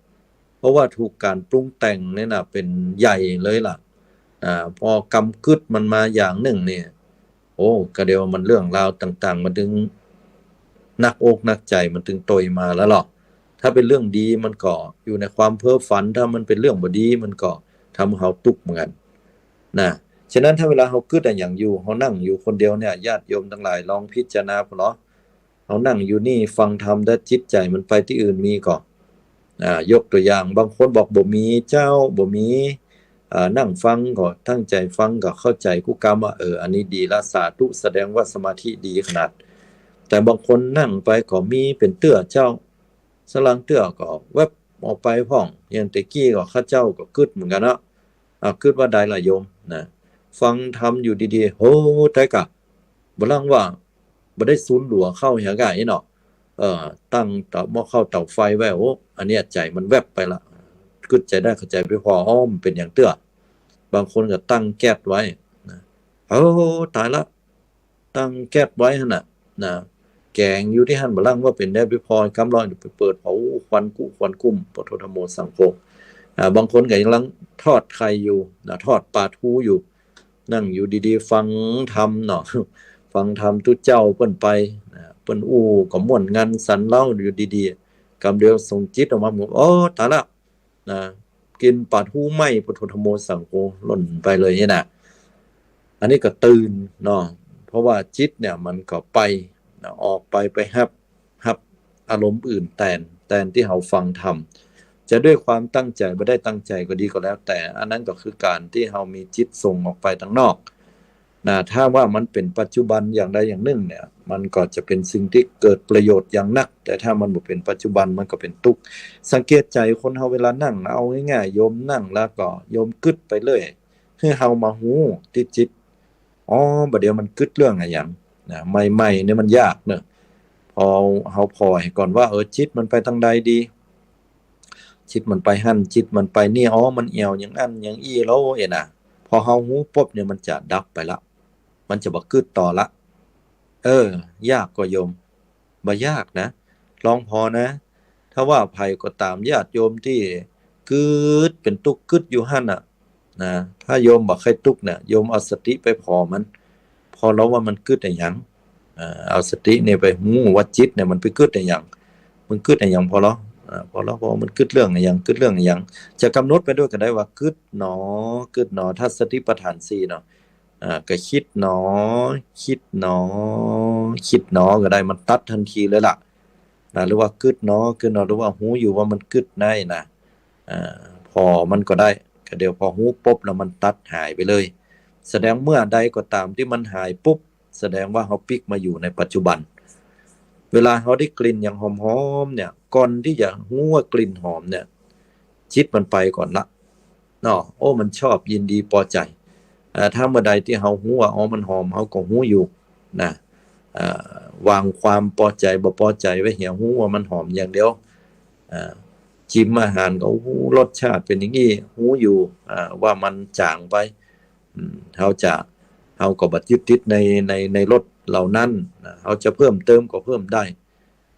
เพราะว่าถูกก๋านปรุงแต่งเนี่ยนะเป๋นใหญ่เลยล่ะ อ่า พอกำกึ๊ดมันมาอย่างนึ่งเนี่ย โอ้ กะเดียวมันเรื่องราวต่างๆ มันตึงหนักอกหนักใจ๋ มันตึงโตยมาแล้วลอ ถ้าเป๋นเรื่องดีมันก็อยู่ในความเพ้อฝัน ถ้ามันเป๋นเรื่องบ่ดีมันก็ทำหื้อเฮาตุ๊กข์เหมือนกั๋นนะ ฉะนั้นถ้าเวลาเฮากึ๊ดอะหยังอยู่ เฮานั่งอยู่คนเดียวเนี่ย ญาติโยมตังหลายลองพิจารณาผ่อลอ เฮานั่งอยู่นี่ฟังธรรม ถ้าจิตใจ๋มันไปตี้อื่นมีก่อ อ่า ยกตั๋วอย่าง บางคนบอกบ่มีเจ้า บ่มี อ่า นั่งฟังก็ตั้งใจ๋ฟังก็เข้าใจ๋กู้กำว่า เออ อันนี้ดีละ สาธุ แสดงว่าสมาธิดีขนาด แต่บางคนนั่งไปก็มีเป๋นเตื้อเจ้า สลางเตื้อก็แวบออกไปพ่อง อย่างแต่กี้ก็ข้าเจ้าก็กึ๊ดเหมือนกั๋นเนาะ อ่ะ กึ๊ดว่าใดล่ะโยมนะ ฟังธรรมอยู่ดีๆ โห ต๋ายกะ บ่ลังว่า บ่ได้สูญตั๋วเข้าเหียก่าอี้เนาะ เอ่อ ตั้งเต๋าหม้อข้าวเต๋าไฟไว้ โอ้ อันเนี้ยใจ๋มันแวบไปละ กึ๊ดใจ๋ได้ เข้าใจ๋ไปผ่อ อ้อ มันเป๋นอย่างเตื้อ บางคนก็ตั้งแก๊สไว้นะ โอ้ ต๋ายละ ตั้งแก๊สไว้หั้นน่ะ นะ แก๋งอยู่ตี้หั้น บ่ลังว่าเป๋นได้ไปผ่อ กำลังไปเปิด โอ้ ควันกุควันกุ้ม พุทโธธัมโมสังโฆ อ่า บางคนก็กำลังทอดไข่อยู่นะ ทอดป๋าทูอยู่ นั่งอยู่ดีๆ ฟังธรรมเนาะ ฟังธรรมตุ๊เจ้าเปิ้นไปนะ เปิ้นอู้ก็ม่วนงันสันเล้าอยู่ดีๆ กำเดียวส่งจิตออกมา โอ้ ต๋ายละ นะ กิ๋นป๋าทูไหม้ พุทโธธัมโมสังโฆ ล่นไปเลยนี่นะ อันนี้ก็ตื่นเนาะ เพราะว่าจิตเนี่ยมันก็ไปนะ ออกไป ไปฮับ ฮับอารมณ์อื่นแตน แตนตี้เฮาฟังธรรม จะด้วยความตั้งใจ๋ บ่ได้ตั้งใจ๋ก็ดีก็แล้วแต่ อันนั้นก็คือก๋านตี้เฮามีจิตส่งออกไปตางนอก นะ ถ้าว่ามันเป๋นปัจจุบันอย่างใดอย่างนึ่งเนี่ย มันก็จะเป๋นสิ่งตี้เกิดประโยชน์อย่างนัก แต่ถ้ามันบ่เป๋นปัจจุบัน มันก็เป๋นตุ๊กข์ สังเกตใจ๋คนเฮาเวลานั่ง เอาง่ายๆ โยมนั่งแล้วก็โยมกึ๊ดไปเรื่อย หื้อเฮามาฮู้ตี้จิต อ๋อ บ่าเดี่ยวมันกึ๊ดเรื่องอะหยังนะ ใหม่ๆ เนี่ยมันยากเนาะ พอเฮาผ่อก่อนว่า เออ จิตมันไปตางใดดี จิตมันไปหั้น จิตมันไปนี่ อ๋อ มันแอ่วอย่างอั้นอย่างอี้แล้วเอ็นะ พอเฮาฮู้ปุ๊บเนี่ย มันจะดับไปละ มันจะบ่กึ๊ดต่อละ เออ ยากก่อโยม บ่ยากนะ ลองผ่อนะ ถ้าว่าใผก็ต๋ามญาติโยมตี้กึ๊ดเป๋นตุ๊กข์กึ๊ดอยู่หั้นน่ะ นะ ถ้าโยมบ่ใค่ตุ๊กข์เนี่ย โยมเอาสติไปผ่อมัน ผ่อลอว่ามันกึ๊ดอะหยัง อ่า เอาสติเนี่ยไปฮู้ว่าจิตเนี่ยมันไปกึ๊ดอะหยัง มันกึ๊ดอะหยัง ผ่อลอ อ่า ผ่อลอ ผ่อลอ มันกึ๊ดเรื่องอะหยัง กึ๊ดเรื่องอะหยัง จะกำหนดไปด้วยก็ได้ว่ากึ๊ดหนอ กึ๊ดหนอ ธาตุสติปัฏฐานสี่เนาะ อ่า ก็กึ๊ดหนอ กึ๊ดหนอ กึ๊ดหนอก็ได้ มันตัดทันทีเลยล่ะ อ่า หรือว่ากึ๊ดหนอ กึ๊ดหนอ หรือว่าฮู้อยู่ว่ามันกึ๊ดในนะ อ่า ผ่อมันก็ได้ ก็เดี๋ยวพอฮู้ปุ๊บแล้วมันตัดหายไปเลย แสดงเมื่อใดก็ตามตี้มันหายปุ๊บ แสดงว่าเฮาปิ๊กมาอยู่ในปัจจุบัน เวลาเฮาได้กลิ่นอย่างหอมๆ เนี่ย ก่อนตี้จะฮู้ว่ากลิ่นหอมเนี่ย จิตมันไปก่อนละเนาะ โอ้ มันชอบยินดีปอใจ๋ เอ่อ ถ้าเมื่อใดตี้เฮาฮู้ว่า อ๋อ มันหอม เฮาก็ฮู้อยู่นะ เอ่อ วางความปอใจ๋บ่ปอใจ๋ไว้เหีย ฮู้ว่ามันหอมอย่างเดียว อ่า จิมอาหารก็ โอ้ รสชาติเป๋นอย่างอี้ ฮู้อยู่ อ่า ว่ามันจ๋างไป อืม เฮาจะ เฮาก็บ่ยึดติดใน ใน ในรสเหล่านั้นนะ เฮาจะเพิ่มเติมก็เพิ่มได้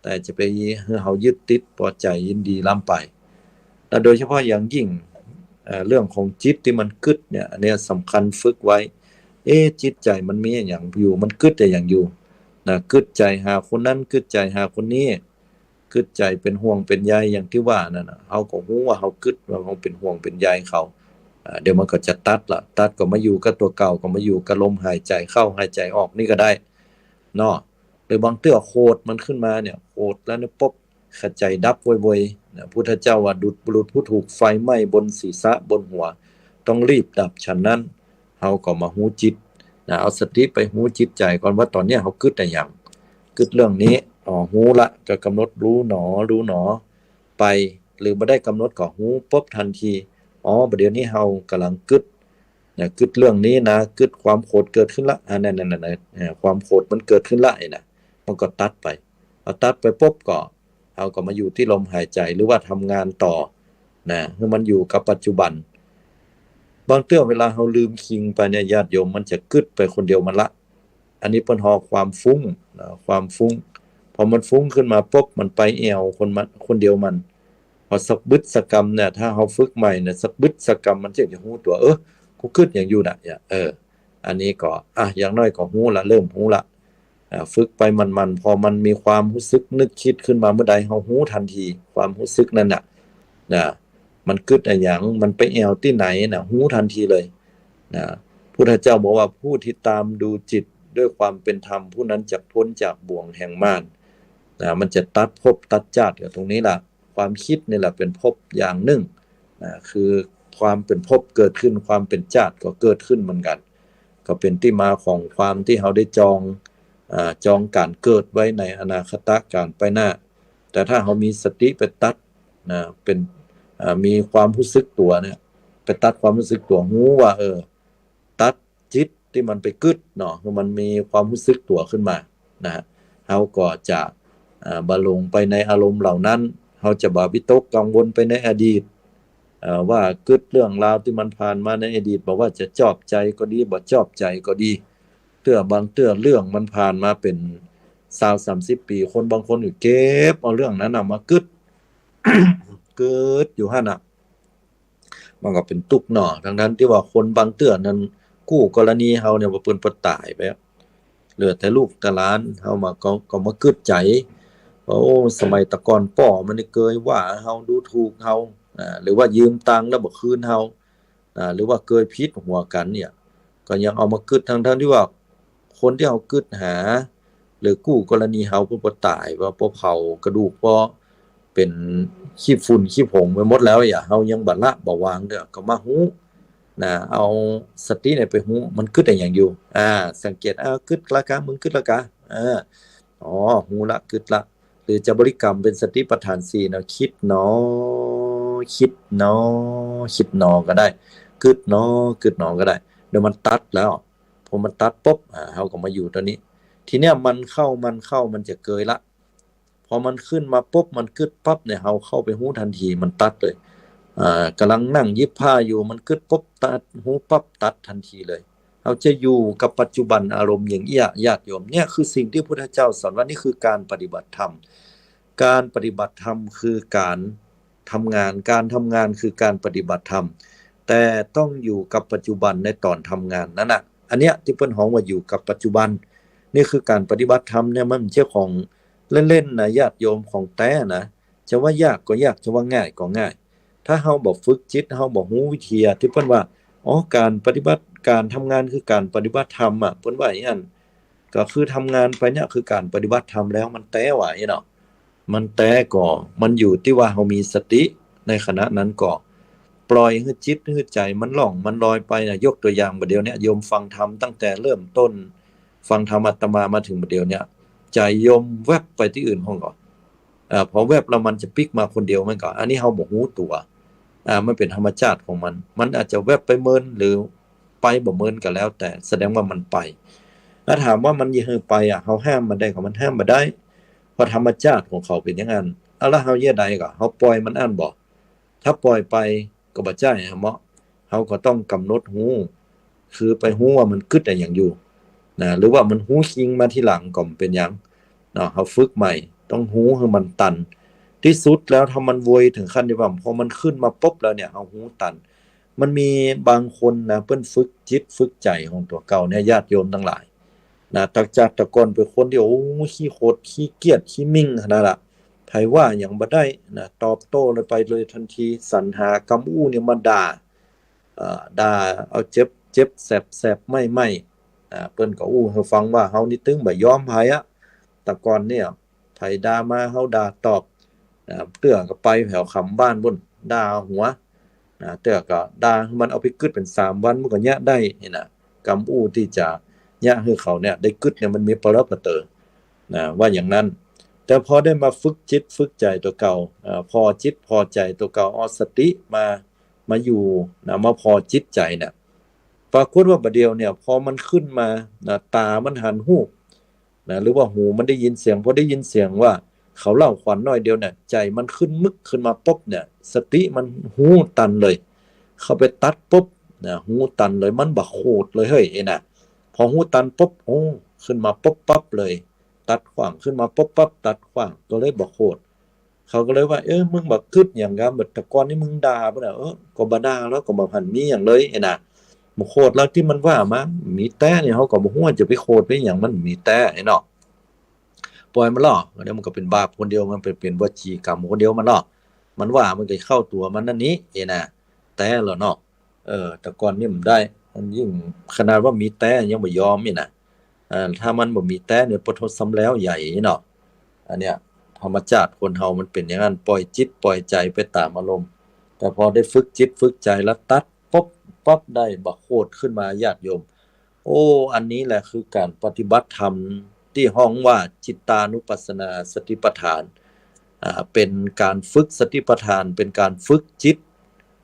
แต่จะไปหื้อเฮายึดติดปอใจ๋ยินดีล้ำไป และโดยเฉพาะอย่างยิ่ง เอ่อ เรื่องของจิตตี้มันกึ๊ดเนี่ย อันเนี้ยสำคัญ ฝึกไว้ เอ๊ะ จิตใจ๋มันมีอะหยังอยู่ มันกึ๊ดอะหยังอยู่นะ กึ๊ดใจ๋หาคนนั้น กึ๊ดใจ๋หาคนนี้ กึ๊ดใจ๋เป๋นห่วงเป๋นใยอย่างตี้ว่านั่นน่ะ เฮาก็ฮู้ว่าเฮากึ๊ด ว่าเฮาเป๋นห่วงเป๋นใยเขา อ่า เดี๋ยวมันก็จะตัดละ ตัดก็มาอยู่กับตั๋วเก่า ก็มาอยู่กับลมหายใจ๋เข้าหายใจ๋ออกนี่ก็ได้เนาะ หรือบางเตื้อโขดมันขึ้นมาเนี่ย โขดแล้วเนี่ยปุ๊บ ขะใจ๋ดับโวยๆ นะ พุทธเจ้าว่าดุจบุรุษผู้ถูกไฟไหม้บนศีรษะบนหัว ต้องรีบดับฉันนั้น เฮาก็มาฮู้จิตนะ เอาสติไปฮู้จิตใจ๋ก่อนว่าต๋อนเนี้ยเฮากึ๊ดอะหยัง กึ๊ดเรื่องนี้ อ๋อ ฮู้ละ ก็กำหนดรู้หนอ รู้หนอ ไป หรือบ่ได้กำหนดก็ฮู้ปุ๊บทันที อ๋อ บ่าเดี่ยวนี้เฮากำลังกึ๊ดนะ กึ๊ดเรื่องนี้นะ กึ๊ดความโขดเกิดขึ้นละ อ่า นั่นๆๆ เอ่อ ความโขดมันเกิดขึ้นละ ไอ้น่ะ มันก็ตัดไป พอตัดไปปุ๊บก็ เฮาก็มาอยู่ตี้ลมหายใจ๋ หรือว่าทำงานต่อนะ หื้อมันอยู่กับปัจจุบัน บางเตื้อเวลาเฮาลืมคิงไปเนี่ย ญาติโยม มันจะกึ๊ดไปคนเดียวมันละ อันนี้เปิ้นฮ้องความฟุ้งนะ ความฟุ้ง พอมันฟุ้งขึ้นมาปุ๊บ มันไปแอ่วคนมัน คนเดียวมัน พอสักบึดสักกำเนี่ย ถ้าเฮาฝึกใหม่เนี่ย สักบึดสักกำมันจะ จะฮู้ตั๋ว เออ กูกึ๊ดอะหยังอยู่น่ะ เนี่ย เออ อันนี้ก็ อ่ะ อย่างน้อยก็ฮู้ละ เริ่มฮู้ละ อ่า ฝึกไปหมั่นๆ พอมันมีความฮู้สึกนึกคิดขึ้นมาเมื่อใด เฮาฮู้ทันที ความฮู้สึกนั้นน่ะ นะ มันกึ๊ดอะหยัง มันไปแอ่วตี้ไหนน่ะ ฮู้ทันทีเลย นะ พุทธเจ้าบอกว่า ผู้ที่ตามดูจิตด้วยความเป็นธรรม ผู้นั้นจักพ้นจากบ่วงแห่งมาร นะ มันจะตัดภพตัดจาติกับตรงนี้ล่ะ ความคิดนี่แหละเป๋นภพอย่างนึ่ง นะ คือความเป๋นภพเกิดขึ้น ความเป๋นจาติก็เกิดขึ้นเหมือนกั๋น ก็เป๋นตี้มาของความตี้เฮาได้จอง อ่า จองก๋านเกิดไว้ในอนาคตะก๋านไปหน้า แต่ถ้าเฮามีสติไปตัด นะ เป๋น อ่า มีความฮู้สึกตั๋วเนี่ย ไปตัดความฮู้สึกตั๋ว ฮู้ว่า เออ ตัดจิตตี้มันไปกึ๊ดเนาะ คือมันมีความฮู้สึกตั๋วขึ้นมา นะ เฮาก็จะ อ่า บ่หลงไปในอารมณ์เหล่านั้น เฮาจะบ่วิตกกังวลไปในอดีต เอ่อ ว่ากึ๊ดเรื่องราวตี้มันผ่านมาในอดีต บ่ว่าจะจอบใจ๋ก็ดี บ่จอบใจ๋ก็ดี เตื้อบางเตื้อเรื่องมันผ่านมาเป๋นซาวสามสิบปี๋ คนบางคนก็เก็บเอาเรื่องนั้นน่ะมากึ๊ด กึ๊ดอยู่หั้นน่ะ มันก็เป๋นตุ๊กข์เนาะ ตังๆ ตี้ว่าคนบางเตื้อนั้น กู้กรณีเฮาเนี่ย ว่าเปิ้นปะต๋ายไปอะ เหลือแต่ลูกแต่หลาน เฮามาก็ ก็มากึ๊ดใจ๋ โอ้ สมัยตะก่อนป้อมันนี่เกยว่าเฮา ดูถูกเฮา อ่า หรือว่ายืมตังค์แล้วบ่คืนเฮา อ่า หรือว่าเกยผิดหัวกั๋นเนี่ย ก็ยังเอามากึ๊ด ตังๆ ตี้ว่าคนตี้เฮากึ๊ดหา หรือกู้กรณีเฮา เปิ้นปะต๋าย ว่าปอเผากระดูก ปอเป๋นขี้ฝุ่นขี้ผงไปหมดแล้วอะ เฮายังบ่ละบ่วางเตื้อ ก็มาฮู้ นะ เอาสติเนี่ยไปฮู้ มันกึ๊ดอะหยังอยู่ อ่า สังเกต อ่า กึ๊ดละกา มึงกึ๊ดละกา อ่า อ๋อ ฮู้ละ กึ๊ดละ หรือจะบริกรรมเป๋นสติปัฏฐานสี่เนาะ คิดหนอ คิดหนอ คิดหนอก็ได้ กึ๊ดหนอ กึ๊ดหนอก็ได้ เดี๋ยวมันตัดแล้ว พอมันตัดปุ๊บ อ่า เฮาก็มาอยู่ต๋อนนี้ ทีเนี้ยมันเข้า มันเข้า มันจะเกยละ พอมันขึ้นมาปุ๊บ มันกึ๊ดปั๊บเนี่ย เฮาเข้าไปฮู้ทันที มันตัดเลย อ่า ก่ำลังนั่งหยิบผ้าอยู่ มันกึ๊ดปุ๊บ ตัด ฮู้ปั๊บ ตัดทันทีเลย เฮาจะอยู่กับปัจจุบันอารมณ์อย่างเอี้ย ญาติโยม เนี่ยคือสิ่งตี้พุทธเจ้าสอนว่านี่คือก๋านปฏิบัติธรรม ก๋านปฏิบัติธรรมคือก๋านทำงาน ก๋านทำงานคือก๋านปฏิบัติธรรม แต่ต้องอยู่กับปัจจุบันในต๋อนทำงานนั้นน่ะ อันเนี้ยตี้เปิ้นฮ้องว่าอยู่กับปัจจุบัน นี่คือก๋านปฏิบัติธรรมเนี่ย มันบ่ใจ้ของเล่นๆ นะ ญาติโยม ของแต๊นะ จะว่ายากก็ยาก จะว่าง่ายก็ง่าย ถ้าเฮาบ่ฝึกจิต เฮาบ่ฮู้วิธีตี้เปิ้นว่า อ๋อ ก๋านปฏิบัติ ก๋านทำงานคือก๋านปฏิบัติธรรมอะ เปิ้นว่าอย่างนั้น ก็คือทำงานไปเนี่ยคือก๋านปฏิบัติธรรมแล้ว มันแต๊ว่าอี้เนาะ มันแต๊ก่อ มันอยู่ตี้ว่าเฮามีสติในขณะนั้นก่อ ปล่อยหื้อจิตหื้อใจ๋มันล่องมันลอยไปนะ ยกตั๋วอย่างบ่าเดี่ยวเนี้ย โยมฟังธรรมตั้งแต่เริ่มต้น ฟังธรรมอาตมามาเถิงบ่าเดี่ยวเนี้ย ใจ๋โยมแว็บไปตี้อื่นพ่องก่อ อ่า พอแว็บแล้วมันจะปิ๊กมาคนเดียวมันก่อ อันนี้เฮาบ่ฮู้ตั๋ว อ่า มันเป๋นธรรมจาติของมัน มันอาจจะแว็บไปเมินหรือไปบ่เมินก็แล้วแต่ แสดงว่ามันไป ถ้าถามว่ามันจะหื้อไปอะ เฮาห้ามมันได้ก่อ มันห้ามบ่ได้ เพราะธรรมจาติของเขาเป๋นอย่างนั้น เอาละเฮาเยียะใดก่อ เฮาปล่อยมันอั้นบ่ ถ้าปล่อยไปก็บ่ใจ้อะเนาะ เฮาก็ต้องก๋ำหนดฮู้ คือไปฮู้ว่ามันกึ๊ดอะหยังอยู่นะ หรือว่ามันฮู้คิงมาทีหลังก็บ่เป๋นหยังเนาะ เฮาฝึกใหม่ ต้องฮู้หื้อมันตัน ตี้สุดแล้วถ้ามันโวยเถิงขั้นตี้ว่า พอมันขึ้นมาปุ๊บแล้วเนี่ย เฮาฮู้ตัน มันมีบางคนนะ เปิ้นฝึกจิตฝึกใจ๋ของตั๋วเก่าเนี่ย ญาติโยมตังหลายนะ ตักจากแต่ก่อนเป๋นคนตี้ โอ้ ขี้ขด ขี้เกียจ ขี้มิ่งขนาดละ ใผว่าหยังบ่ได้นะ ตอบโต้เลยไปเลยตันที สรรหากำอู้เนี่ยมาด่า เอ่อ ด่าเอาเจ็บ เจ็บแสบ แสบไหม้ ไหม้ อ่า เปิ้นก็อู้หื้อฟังว่าเฮานี่ตึงบ่ยอมใผอะ แต่ก่อนเนี่ย ใผด่ามาเฮาด่าตอบ อ่า เตื้อก็ไปแผวขำบ้านปู้น ด่าหัว อ่า เตื้อก็ด่าหื้อมันเอาไปกึ๊ดเป๋นสามวัน มันก็เยียะได้นี่นะ กำอู้ตี้จะเยียะหื้อเขาเนี่ยได้กึ๊ดเนี่ย มันมีปะเลอะปะเต๋อนะ ว่าอย่างนั้น แต่พอได้มาฝึกจิตฝึกใจ๋ตั๋วเก่า อ่า ผ่อจิตผ่อใจ๋ตั๋วเก่า เอาสติมา มาอยู่นะ มาผ่อจิตใจ๋เนี่ย ปรากฏว่าบ่าเดี่ยวเนี่ย พอมันขึ้นมานะ ต๋ามันหันฮูปนะ หรือว่าหูมันได้ยินเสียง พอได้ยินเสียงว่าเขาเล่าขวัญหน้อยเดียวเนี่ย ใจ๋มันขึ้นมึกขึ้นมาปุ๊บเนี่ย สติมันฮู้ตันเลย เข้าไปตัดปุ๊บนะ ฮู้ตันเลย มันบ่โขดเลยเฮ้ย ไอ้น่ะ พอฮู้ตันปุ๊บ โอ้ ขึ้นมาปุ๊บปั๊บเลย ตัดขว้าง ขึ้นมาปุ๊บปั๊บ ตัดขว้าง ก็เลยบ่โขด เขาก็เลยว่า เออ มึงบ่กึ๊ดหยังกา บ่แต่ก่อนนี่มึงด่าปู้นน่ะ เออ ก็บ่ด่าแล้ว ก็บ่หันมีหยังเลย ไอ้น่ะ บ่โขดแล้วตี้มันว่ามา มีแต๊นี่ เฮาก็บ่ฮู้ว่าจะไปโขดไปหยัง มันมีแต๊ ไอ้เนาะ ปล่อยมันลอ เดี๋ยวมันก็เป๋นบาปคนเดียว มันเป๋น เป๋นวจีกรรมคนเดียวมันลอ มันว่ามันก็เข้าตั๋วมันนั่นนี้ ไอ้น่ะ แต๊แล้วเนาะ เออ แต่ก่อนนี่มันได้ มันยิ่งขนาดว่ามีแต๊ยังบ่ยอมนี่น่ะ เอ่อ ถ้ามันบ่มีแต๊เนี่ย ประชดซ้ำแล้วใหญ่เนาะ อันเนี้ย ธรรมจาติคนเฮามันเป๋นอย่างนั้น ปล่อยจิตปล่อยใจ๋ไปต๋ามอารมณ์ แต่พอได้ฝึกจิตฝึกใจ๋แล้วตัดปุ๊บปั๊บได้บ่โขดขึ้นมา ญาติโยม โอ้ อันนี้แหละคือก๋านปฏิบัติธรรมตี้ฮ้องว่าจิตตานุปัสสนาสติปัฏฐาน อ่า เป๋นก๋านฝึกสติปัฏฐาน เป๋นก๋านฝึกจิต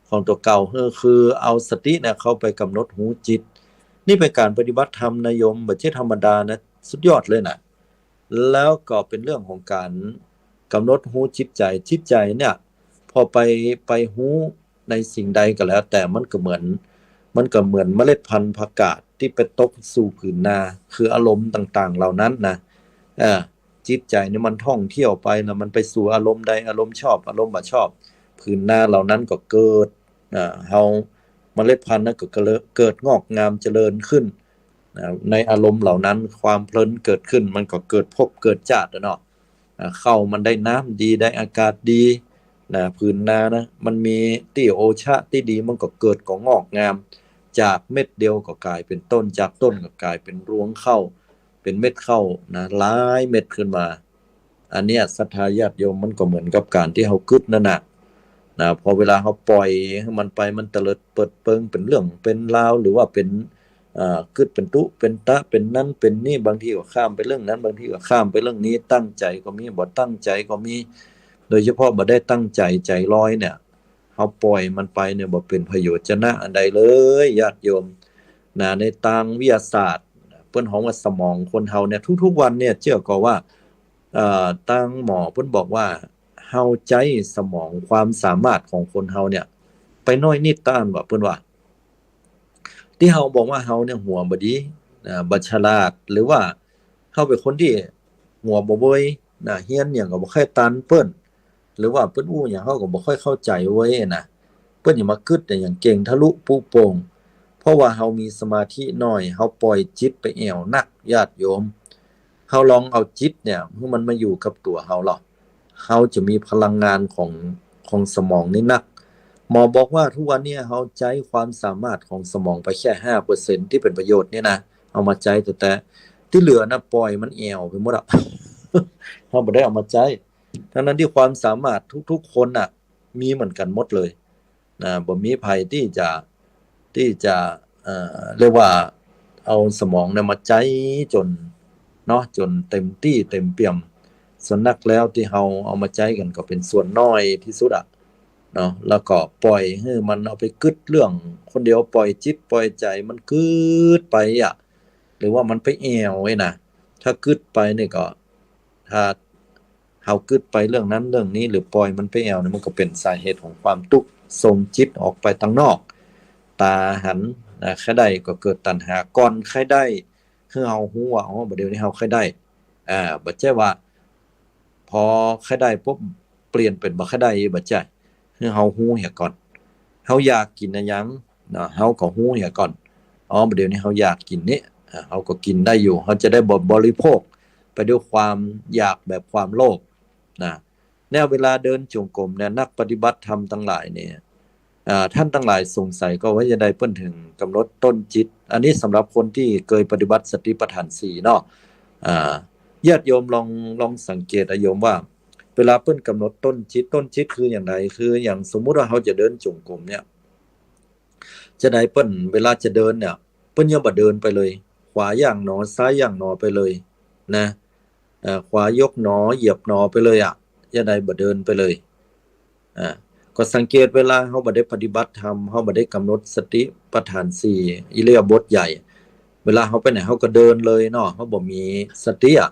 ของตั๋วเก่า ก็คือเอาสติเนี่ยเข้าไปก๋ำหนดฮู้จิต นี่เป๋นก๋านปฏิบัติธรรมนะโยม บ่ใจ้ธรรมดานะ สุดยอดเลยนะ แล้วก็เป๋นเรื่องของก๋านก๋ำหนดฮู้จิตใจ๋ จิตใจ๋เนี่ย พอไป ไปฮู้ในสิ่งใดก็แล้วแต่ มันก็เหมือน มันก็เหมือนเมล็ดพันธุ์ผักกาดตี้ไปตกสู่ผืนนา คืออารมณ์ต่างๆ เหล่านั้นนะ เอ่อ จิตใจ๋เนี่ยมันท่องเที่ยวไปนะ มันไปสู่อารมณ์ใด อารมณ์ชอบ อารมณ์บ่ชอบ ผืนนาเหล่านั้นก็เกิด อ่า เฮา เมล็ดพันธุ์นั้นก็เกิด เกิดงอกงามเจริญขึ้น นะ ในอารมณ์เหล่านั้น ความเพลินเกิดขึ้น มันก็เกิดภพเกิดจาติอะเนาะ อ่า ข้าวมันได้น้ำดี ได้อากาศดี นะ ผืนนานะ มันมีตี้โอชะตี้ดี มันก็เกิดก็งอกงาม จากเม็ดเดียวก็ก๋ายเป๋นต้น จากต้นก็ก๋ายเป๋นรวงข้าว เป๋นเม็ดข้าวนะ หลายเม็ดขึ้นมา อันเนี้ยศรัทธาญาติโยม มันก็เหมือนกับก๋านตี้เฮากึ๊ดนั่นน่ะ นะ พอเวลาเฮาปล่อยหื้อมันไป มันเตลิดเปิดเปิงเป๋นเรื่องเป๋นราว หรือว่าเป๋น อ่า กึ๊ดเป๋นตุ๊เป๋นตะ เป๋นนั้นเป๋นนี้ บางทีก็ข้ามไปเรื่องนั้น บางทีก็ข้ามไปเรื่องนี้ ตั้งใจ๋ก็มี บ่ตั้งใจ๋ก็มี โดยเฉพาะบ่ได้ตั้งใจ๋ ใจ๋ลอยเนี่ย เฮาปล่อยมันไปเนี่ย บ่เป๋นประโยชน์จะนะอันใดเลย ญาติโยม นะ ในตางวิทยาศาสตร์ เปิ้นฮ้องว่าสมองคนเฮาเนี่ย ทุกๆ วันเนี่ย เจื้อก่อว่า เอ่อ ตางหมอเปิ้นบอกว่า เฮาใจ๊สมองความสามารถของคนเฮาเนี่ย ไปน้อยนิดต้านว่า เปิ้นว่า ตี้เฮาบอกว่าเฮาเนี่ยหัวบ่ดี นะ บ่ฉลาด หรือว่าเฮาเป๋นคนตี้หัวบ่เวย นะ เฮียนหยังก็บ่ค่อยตันเปิ้น หรือว่าเปิ้นอู้หยังเฮาก็บ่ค่อยเข้าใจ๋เวยนะ เปิ้นอย่ามากึ๊ดอะหยังเก่งทะลุปุโป่ง เพราะว่าเฮามีสมาธิน้อย เฮาปล่อยจิตไปแอ่วนัก ญาติโยม เฮาลองเอาจิตเนี่ย หื้อมันมาอยู่กับตั๋วเฮาลอ เฮาจะมีพลังงานของ ของสมองนี่นัก หมอบอกว่าทุกวันเนี่ยเฮาใจ๊ความสามารถของสมองไปแค่ห้าเปอร์เซ็นต์ ตี้เป๋นประโยชน์เนี่ยนะ เอามาใจ๊แต๊ๆ ตี้เหลือนะปล่อยมันแอ่วไปหมดอะ เฮาบ่ได้เอามาใจ๊ ทั้งๆ ตี้ความสามารถทุกๆ คนน่ะ มีเหมือนกั๋นหมดเลย นะ บ่มีใผตี้จะ ตี้จะ เอ่อ เรียกว่าเอาสมองเนี่ยมาใจ๊จ๋น เนาะ จ๋นเต๋มตี้เต๋มเปี่ยม ส่วนนักแล้วตี้เฮาเอามาใจ๊กั๋นก็เป๋นส่วนน้อยตี้สุดอะ เนาะ แล้วก็ป่อยหื้อมันเอาไปกึ๊ดเรื่องคนเดียว ป่อยจิตป่อยใจ๋มันกึ๊ดไปอะ หรือว่ามันไปแอ่วไอ้นะ ถ้ากึ๊ดไปนี่ก็ ถ้าเฮากึ๊ดไปเรื่องนั้นเรื่องนี้ หรือป่อยมันไปแอ่วนี่ มันก็เป๋นสาเหตุของความตุ๊กข์ ส่งจิตออกไปตังนอก ต๋าหัน นะ ใค่ได้ก็เกิดตัณหา ก่อนใค่ได้ หื้อเฮาฮู้ว่า อ๋อ บ่าเดี่ยวนี้เฮาใค่ได้ อ่า บ่ใจ้ว่า พอใค่ได้ปุ๊บ เปลี่ยนเป๋นบ่ใค่ได้ บ่ใจ้ หื้อเฮาฮู้เหียก่อน เฮาอยากกิ๋นอะหยัง เนาะ เฮาก็ฮู้เหียก่อน อ๋อ บ่าเดี่ยวนี้เฮาอยากกิ๋นนี้ อ่า เฮาก็กิ๋นได้อยู่ เฮาจะได้บ่บริโภคไปด้วยความอยากแบบความโลภ นะ เนี่ย เวลาเดินจงกรมเนี่ย นักปฏิบัติธรรมตังหลายเนี่ย อ่า ต้านตังหลายสงสัยก่อว่าจะใดเปิ้นเถิงก๋ำหนดต้นจิต อันนี้สำหรับคนตี้เกยปฏิบัติสติปัฏฐานสี่เนาะ อ่า ญาติโยมลอง ลองสังเกตอะโยมว่า เวลาเปิ้นก๋ำหนดต้นจิต ต้นจิตคืออย่างใด คืออย่างสมมุติว่าเฮาจะเดินจงกรมเนี่ย จะใดเปิ้น เวลาจะเดินเนี่ย เปิ้นยังบ่เดินไปเลย ขวาย่างหนอ ซ้ายย่างหนอไปเลย นะ เอ่อ ขวายกหนอ เหยียบหนอไปเลยอะ จะใดบ่เดินไปเลย อ่า ก็สังเกตเวลาเฮาบ่ได้ปฏิบัติธรรม เฮาบ่ได้ก๋ำหนดสติปัฏฐานสี่ อิริยาบถใหญ่ เวลาเฮาไปไหนเฮาก็เดินเลยเนาะ เฮาบ่มีสติอะ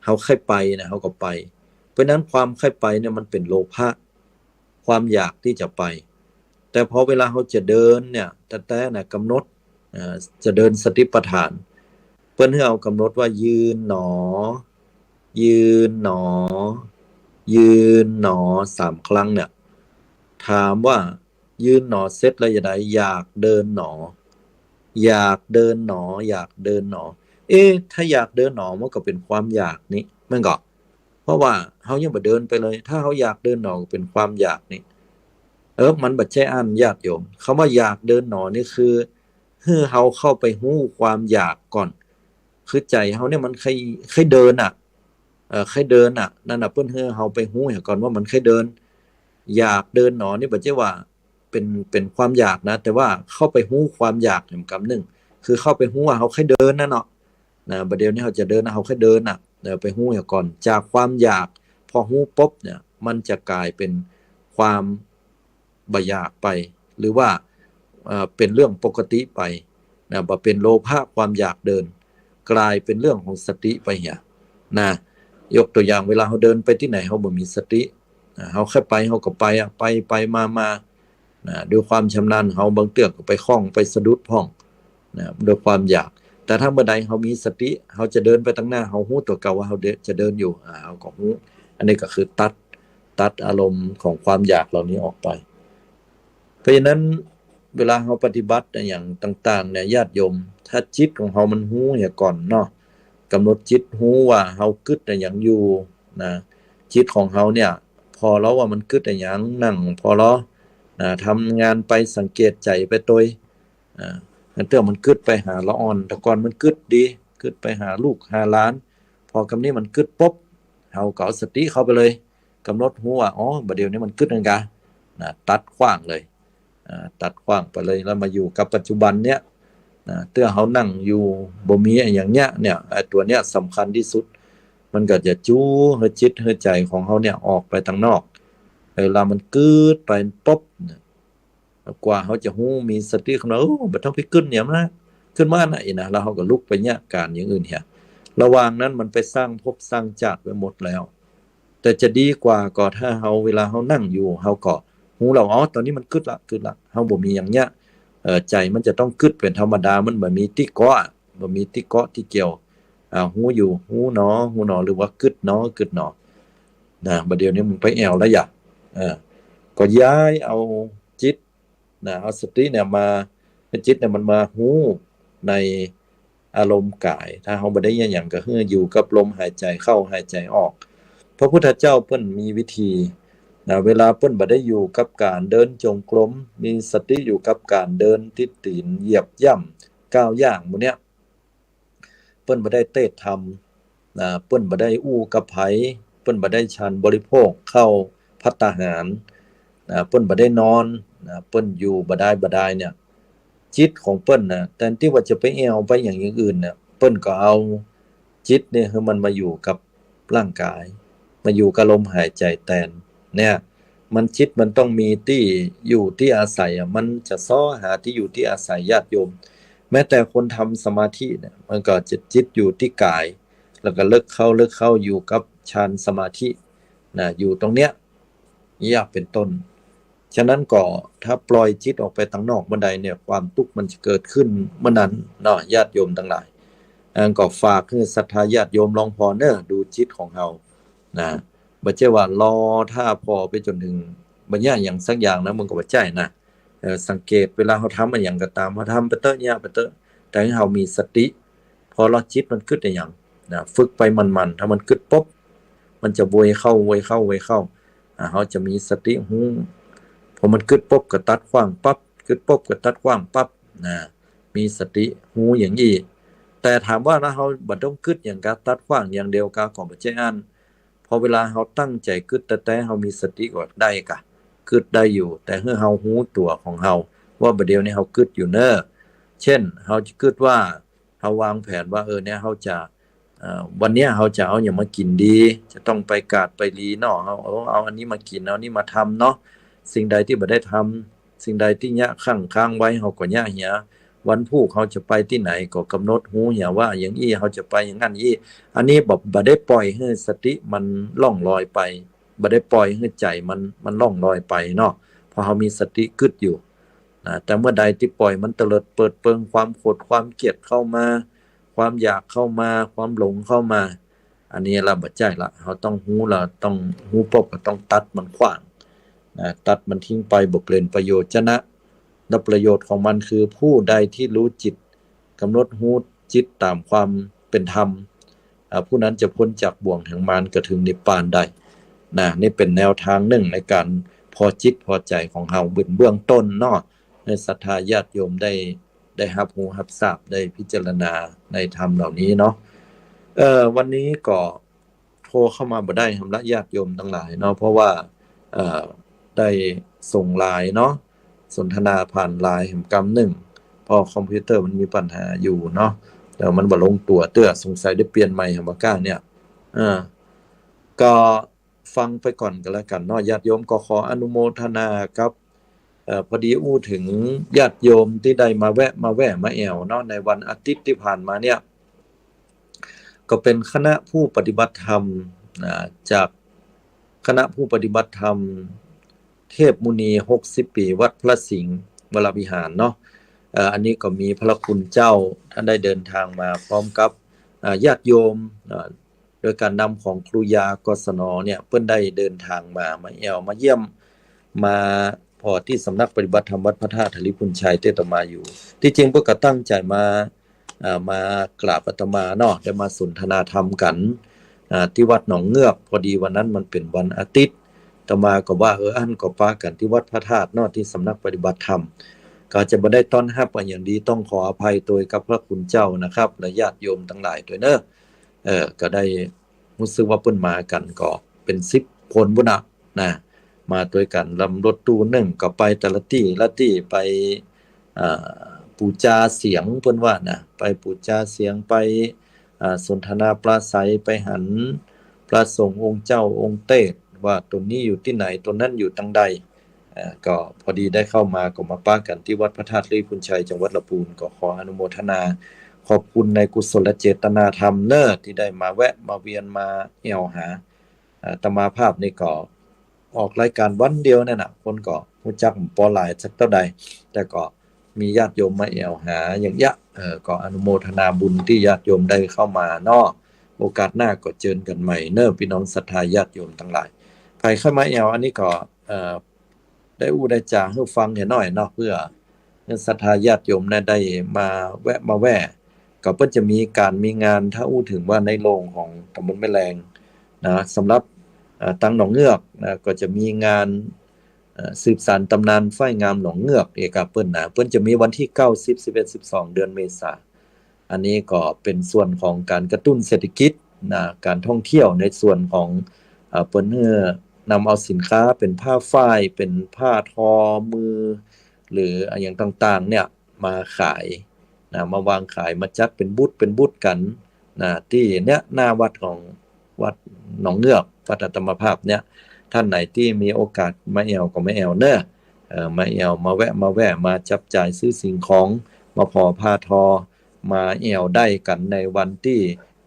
เฮาใค่ไปนะ เฮาก็ไป เพราะฉะนั้นความใค่ไปเนี่ยมันเป๋นโลภะ ความอยากตี้จะไป แต่พอเวลาเฮาจะเดินเนี่ย แต๊ๆ นะ ก๋ำหนด เอ่อ จะเดินสติปัฏฐาน เปิ้นหื้อเฮาก๋ำหนดว่ายืนหนอ ยืนหนอ ยืนหนอ สามครั้งเนี่ย ถามว่ายืนหนอเสร็จแล้วจะใด อยากเดินหนอ อยากเดินหนอ อยากเดินหนอ เอ๊ะ ถ้าอยากเดินหนอมันก็เป๋นความอยากนี่ แม่นก่อ เพราะว่าเฮายังบ่เดินไปเลย ถ้าเฮาอยากเดินหนอก็เป๋นความอยากนี่ เออ มันบ่ใจ้อั้นญาติโยม กำว่าอยากเดินหนอนี่คือ หื้อเฮาเข้าไปฮู้ความอยากก่อน คือใจ๋เฮาเนี่ยมันใค่ ใค่เดินอะ เอ่อ ใค่เดินอะ นั่นน่ะ เปิ้นหื้อเฮาไปฮู้เหียก่อนว่ามันใค่เดิน อยากเดินหนอนี่บ่ใจ้ว่าเป๋น เป๋นความอยากนะ แต่ว่าเข้าไปฮู้ความอยากแหมกำนึ่ง คือเข้าไปฮู้ว่าเฮาใค่เดินนั่นเนาะ นะ บ่าเดี่ยวนี้เฮาจะเดินนะ เฮาใค่เดินน่ะ เออ ไปฮู้เหียก่อน จากความอยาก พอฮู้ปุ๊บเนี่ย มันจะก๋ายเป๋นความบ่อยากไป หรือว่า เอ่อ เป๋นเรื่องปกติไป นะ บ่เป๋นโลภะความอยากเดิน ก๋ายเป๋นเรื่องของสติไปเหีย นะ ยกตั๋วอย่าง เวลาเฮาเดินไปตี้ไหน เฮาบ่มีสติ นะ เฮาใค่ไป เฮาก็ไปอะ ไปไปมามา นะ ด้วยความชำนาญเฮา บางเตื้อก็ไปข้อง ไปสะดุดพ่อง นะ ด้วยความอยาก แต่ถ้าเมื่อใดเฮามีสติ เฮาจะเดินไปตังหน้า เฮาฮู้ตั๋วเก่าว่าเฮาเดิน จะเดินอยู่ อ่า เฮาก็ฮู้ อันนี้ก็คือตัด ตัดอารมณ์ของความอยากเหล่านี้ออกไป เพราะฉะนั้นเวลาเฮาปฏิบัติอะหยังต่างๆ เนี่ย ญาติโยม ถ้าจิตของเฮามันฮู้เหียก่อนเนาะ ก๋ำหนดจิตฮู้ว่าเฮากึ๊ดอะหยังอยู่นะ จิตของเฮาเนี่ย ผ่อเลาะว่ามันกึ๊ดอะหยัง นั่งผ่อเลาะ อ่า ทำงานไปสังเกตใจ๋ไปตวย อ่า บางเตื้อมันกึ๊ดไปหาละอ่อน แต่ก่อนมันกึ๊ดดี กึ๊ดไปหาลูกหาหลาน พอกำนี้มันกึ๊ดปุ๊บ เฮาก็เอาสติเข้าไปเลย ก๋ำหนดฮู้ว่า อ๋อ บ่าเดี่ยวนี้มันกึ๊ดอันกา นะ ตัดขว้างเลย อ่า ตัดขว้างไปเลย แล้วมาอยู่กับปัจจุบันเนี่ย นะ เตื้อเฮานั่งอยู่ บ่มีอะหยังเนี้ย เนี่ย ไอ้ตั๋วเนี้ยสำคัญตี้สุด มันก็จะจู๋หื้อจิตหื้อใจ๋ของเฮาเนี่ยออกไปตังนอก เวลามันกึ๊ดไปปุ๊บเนี่ย กว่าเฮาจะฮู้มีสติขึ้นมา โอ้ บ่ต้องไปกึ๊ดเนี่ยนะ ขึ้นมานะ อี้นะ แล้วเฮาก็ลุกไปเนี้ยก๋านอย่างอื่นเหีย ระหว่างนั้นมันไปสร้างภพสร้างชาติไว้หมดแล้ว แต่จะดีกว่าก็ถ้าเฮา เวลาเฮานั่งอยู่ เฮาก็ฮู้แล้ว อ๋อ ต๋อนนี้มันกึ๊ดละ กึ๊ดละ เฮาบ่มีอย่างเนี้ย เอ่อ ใจ๋มันจะต้องกึ๊ดเป๋นธรรมดา มันบ่มีตี้เกาะ บ่มีตี้เกาะตี้เกี่ยว อ่า ฮู้อยู่ ฮู้หนอ ฮู้หนอ หรือว่ากึ๊ดหนอ กึ๊ดหนอ นะ บ่าเดี่ยวนี้มันไปแอ่วแล้วหยา เออ ก็ย้ายเอาจิต นะ เอาสติเนี่ยมา หื้อจิตเนี่ยมันมาฮู้ในอารมณ์ก๋าย ถ้าเฮาบ่ได้อะหยังก็หื้ออยู่กับลมหายใจ๋เข้าหายใจ๋ออก พระพุทธเจ้าเปิ้นมีวิธี นะ เวลาเปิ้นบ่ได้อยู่กับก๋านเดินจงกรม มีสติอยู่กับก๋านเดิน ติ๊ดตี๋น เหยียบย่ำ ก้าวย่าง หมู่เนี้ย เปิ้นบ่ได้เตศน์ธรรม นะ เปิ้นบ่ได้อู้กับใผ เปิ้นบ่ได้ฉันบริโภคข้าวภัตตาหาร นะ เปิ้นบ่ได้นอน นะ เปิ้นอยู่บ่ดายบ่ดายเนี่ย จิตของเปิ้นนะ แตนตี้ว่าจะไปแอ่วไปอย่าง อย่างอื่นเนี่ย เปิ้นก็เอาจิตเนี่ยหื้อมันมาอยู่กับร่างก๋าย มาอยู่กับลมหายใจ๋แตน เนี่ย มันจิตมันต้องมีตี้อยู่ตี้อาศัยอะ มันจะเซาะหาตี้อยู่ตี้อาศัย ญาติโยม แม้แต่คนทำสมาธิเนี่ย มันก็จะจิตอยู่ตี้ก๋าย แล้วก็เลิกเข้า เลิกเข้า อยู่กับฌานสมาธิ นะ อยู่ตรงเนี้ย อย่างเนี้ยเป็นต้น ฉะนั้นก็ถ้าปล่อยจิตออกไปตางนอกเมื่อใดเนี่ย ความตุ๊กข์มันจะเกิดขึ้นเมื่อนั้นเนาะ ญาติโยมตังหลาย อันก็ฝากหื้อศรัทธาญาติโยมลองผ่อเน่อ ดูจิตของเฮา นะ บ่ใจ้ว่ารอถ่าผ่อไปจ๋นเถิงบ่เยียะหยังสักอย่างนะ มันก็บ่ใจ้นะ เอ่อ สังเกตเวลาเฮาทำอะหยังก็ต๋าม เฮาทำไปเต๊อะ เยียะไปเต๊อะ แต่หื้อเฮามีสติ ผ่อลอจิตมันกึ๊ดอะหยัง นะ ฝึกไปหมั่นๆ ถ้ามันกึ๊ดปุ๊บ มันจะไวเข้า ไวเข้า ไวเข้า อ่า เฮาจะมีสติฮู้ พอมันกึ๊ดปุ๊บก็ตัดขว้างปั๊บ กึ๊ดปุ๊บก็ตัดขว้างปั๊บ นะ มีสติฮู้อย่างอี้ แต่ถามว่าถ้าเฮาบ่ต้องกึ๊ดหยังกา ตัดขว้างอย่างเดียวกา ก็บ่ใจ้อั้น พอเวลาเฮาตั้งใจ๋กึ๊ดแต๊ๆ เฮามีสติก็ได้กา กึ๊ดได้อยู่ แต่หื้อเฮาฮู้ตั๋วของเฮา ว่าบ่าเดี่ยวนี้เฮากึ๊ดอยู่เน่อ เช่น เฮาจะกึ๊ดว่า เฮาวางแผนว่า เออ เนี่ย เฮาจะ เอ่อ วันเนี้ยเฮาจะเอาหยังมากิ๋นดี จะต้องไปกาดไปหลีเนาะ เฮา เออ เอาอันนี้มากิ๋น เอาอันนี้มาทำเนาะ สิ่งใดตี้บ่ได้ทำ สิ่งใดตี้เยียะคั่งค้างไว้ เฮาก็เยียะเหีย วันพูกเฮาจะไปตี้ไหน ก็กำหนดฮู้เหียว่า อย่างอี้เฮาจะไปอย่างนั้นอี้ อันนี้บ่ บ่ได้ปล่อยหื้อสติมันล่องลอยไป บ่ได้ปล่อยหื้อใจ๋มัน มันล่องลอยไปเนาะ เพราะเฮามีสติกึ๊ดอยู่ นะ แต่เมื่อใดตี้ปล่อยมันเตลิดเปิดเปิง ความโขดความเกลียดเข้ามา ความอยากเข้ามา ความหลงเข้ามา อันนี้ละบ่ใจ้ละ เฮาต้องฮู้ละ ต้องฮู้ปุ๊บก็ต้องตัดมันขว้าง นะ ตัดมันทิ้งไป บ่เป๋นประโยชน์จะนะ และประโยชน์ของมันคือผู้ใดที่รู้จิต กำหนดฮู้จิตต๋ามความเป๋นธรรม อ่า ผู้นั้นจะป๊นจากบ่วงแห่งมารก็เถิงนิพพานได้ นะ นี่เป๋นแนวตางนึ่งในก๋านผ่อจิตผ่อใจ๋ของเฮาเบื้อง เบื้องต้นเนาะ หื้อศรัทธาญาติโยมได้ ได้ฮับฮู้ฮับซาบ ได้พิจารณาในธรรมเหล่านี้เนาะ เอ่อ วันนี้ก็โทรเข้ามาบ่ได้หำละญาติโยมตังหลายเนาะ เพราะว่า เอ่อ ได้ส่งไลน์เนาะ สนทนาผ่านไลน์แหมกำนึ่ง เพราะคอมพิวเตอร์มันมีปัญหาอยู่เนาะ แต่มันบ่ลงตั๋วเตื้อ สงสัยได้เปลี่ยนใหม่แหมก้าเนี่ย เออ ก็ฟังไปก่อนก็แล้วกั๋นเนาะ ญาติโยม ก็ขออนุโมทนากับ เอ่อ พอดีอู้เถิงญาติโยมตี้ได้มาแวะ มาแว่ มาแอ่วเนาะ ในวันอาทิตย์ตี้ผ่านมาเนี่ย ก็เป๋นคณะผู้ปฏิบัติธรรม อ่า จากคณะผู้ปฏิบัติธรรม เทพมุนีหกสิบปี๋ วัดพระสิงห์วรวิหารเนาะ เอ่อ อันนี้ก็มีพระคุณเจ้าต้านได้เดินตางมาพร้อมกับ อ่า ญาติโยม อ่า โดยก๋านนำของครูยา กศน เนี่ย เปิ้นได้เดินตางมา มาแอ่ว มาเยี่ยม มาผ่อตี้สำนักปฏิบัติธรรมวัดพระธาตุธริภุญชัยตี้อาตมาอยู่ ตี้จริงเปิ้นก็ตั้งใจ๋มา อ่า มากราบอาตมาเนาะ ได้มาสนทนาธรรมกั๋น อ่า ตี้วัดหนองเงือก พอดีวันนั้นมันเป๋นวันอาทิตย์ อาตมาก็ว่า เออ อั้นก็ปะกั๋นตี้วัดพระธาตุเนาะ ตี้สำนักปฏิบัติธรรม ก็จะบ่ได้ต้อนฮับอันอย่างดี ต้องขออภัยโตยกับพระคุณเจ้านะครับ และญาติโยมตังหลายโตยเนาะ เอ่อ ก็ได้ฮู้สึกว่าเปิ้นมากั๋นก็เป๋นสิบคนปู้นน่ะ นะ มาโตยกั๋นลำรถตู้นึ่ง ก็ไปแต่ละตี้ละตี้ ไป อ่า ปู๋จาเสียง เปิ้นว่านะ ไปปู๋จาเสียง ไป อ่า สนทนาปราศรัย ไปหันพระสงฆ์องค์เจ้าองค์เตศน์ ว่าต๋นนี้อยู่ตี้ไหน ต๋นนั้นอยู่ตางใด เอ่อ ก็พอดีได้เข้ามา ก็มาปะกั๋นตี้วัดพระธาตุธริภุญชัย จังหวัดละปูน ก็ขออนุโมทนา ขอบคุณในกุศลเจตนาธรรมเนาะ ตี้ได้มาแวะ มาเวียน มาแอ่วหา อ่า อาตมาภาพนี่ก็ออกรายก๋านวันเดียวเนี่ยนะ คนก็ฮู้จักบ่ปอหลายสักเต้าใด แต่ก็มีญาติโยมมาแอ่วหาอย่างเยียะ เอ่อ ก็อนุโมทนาบุญตี้ญาติโยมได้เข้ามาเนาะ โอกาสหน้าก็เจิญกั๋นใหม่เนาะ ปี้น้องศรัทธาญาติโยมตังหลาย ใผใค่มาแอ่ว อันนี้ก็ เอ่อ ได้อู้ได้จ๋าหื้อฟังเหียหน้อยเนาะ เปื้อหื้อศรัทธาญาติโยมเนี่ยได้มาแวะมาแว่ ก็เปิ้นจะมีก๋านมีงาน ถ้าอู้เถิงว่าในโฮงของต๋ำบลแม่แลงนะ สำหรับ เอ่อ ตางหนองเงือกนะ ก็จะมีงาน เอ่อ สืบสานต๋ำนานฝ้ายงามหนองเงือก เอกาเปิ้นนะ เปิ้นจะมีวันตี้เก้า สิบ สิบเอ็ด สิบสอง เดือนเมษา อันนี้ก็เป๋นส่วนของก๋านกระตุ้นเศรษฐกิจนะ ก๋านท่องเที่ยวในส่วนของ เอ่อ เปิ้นหื้อนำเอาสินค้าเป๋นผ้าฝ้าย เป๋นผ้าทอมือ หรืออะหยังต่างๆ เนี่ย มาขายนะ มาวางขาย มาจัดเป๋นบูธ เป๋นบูธกั๋นนะ ตี้เนี่ย หน้าวัดของวัดหนองเงือก วัดอาตมาภาพเนี่ย ต้านไหนตี้มีโอกาสมาแอ่วก็มาแอ่วเน่อ เอ่อ มาแอ่ว มาแวะ มาแว่ มาจับจ่ายซื้อสิ่งของ มาผ่อผ้าทอ มาแอ่วได้กั๋นในวันตี้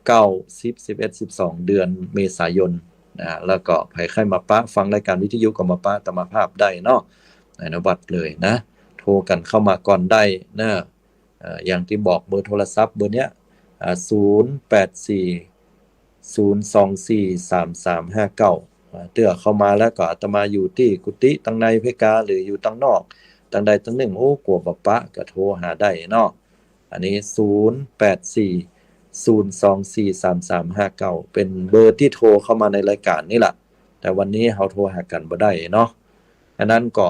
เก้า สิบ สิบเอ็ด สิบสอง เดือนเมษายนนะ แล้วก็ใผใค่มาปะฟังรายการวิทยุก็มาปะอาตมาภาพได้เนาะ ในวัดเลยนะ โทรกั๋นเข้ามาก่อนได้นะ เอ่อ อย่างตี้บอกเบอร์โทรศัพท์เบอร์เนี้ย อ่า ศูนย์ แปด สี่ ศูนย์ สอง สี่ สาม สาม ห้า เก้า อ่า เตื้อเข้ามาแล้วก็อาตมาอยู่ตี้กุฏิตังในเพกา หรืออยู่ตังนอก ตังใดตังนึ่ง โอ้ กั๋วบ่ปะก็โทรหาได้เนาะ อันนี้ ศูนย์ แปด สี่ ศูนย์ สอง สี่ สาม สาม ห้า เก้า เป๋นเบอร์ตี้โทรเข้ามาในรายการนี่แหละ แต่วันนี้เฮาโทรหากั๋นบ่ได้เนาะ อันนั้นก็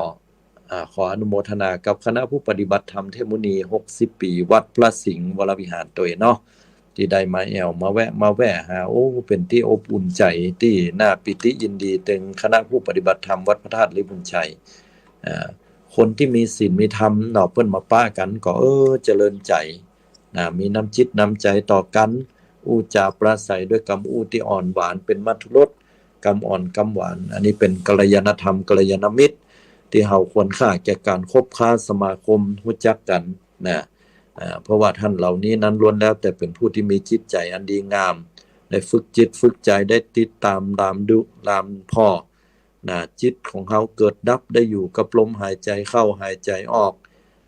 อ่า ขออนุโมทนากับคณะผู้ปฏิบัติธรรมเทพมุนี หกสิบ ปี๋ วัดพระสิงห์วรวิหารตวยเนาะ ตี้ได้มาแอ่ว มาแวะ มาแว่หา โอ้ เป๋นตี้อบอุ่นใจ๋ ตี้น่าปีติยินดี เถิงคณะผู้ปฏิบัติธรรมวัดพระธาตุลิพุนชัย อ่า คนตี้มีศีลมีธรรมเนาะ เปิ้นมาปะกั๋นก็ เออ เจริญใจ๋ นะ มีน้ำจิตน้ำใจ๋ต่อกั๋น อู้จ๋าปราศรัยด้วยกำอู้ตี้อ่อนหวาน เป๋นมัทธุรส กำอ่อนกำหวาน อันนี้เป๋นกัลยาณธรรม กัลยาณมิตร ตี้เฮาควรค่าแก่ก๋านคบค้าสมาคม ฮู้จักกั๋นนะ อ่า เพราะว่าต้านเหล่านี้นั้นล้วนแล้วแต่เป๋นผู้ตี้มีจิตใจ๋อันดีงาม ได้ฝึกจิตฝึกใจ๋ ได้ติดต๋ามต๋ามดูต๋ามผ่อ นะ จิตของเฮาเกิดดับได้อยู่กับลมหายใจ๋เข้าหายใจ๋ออก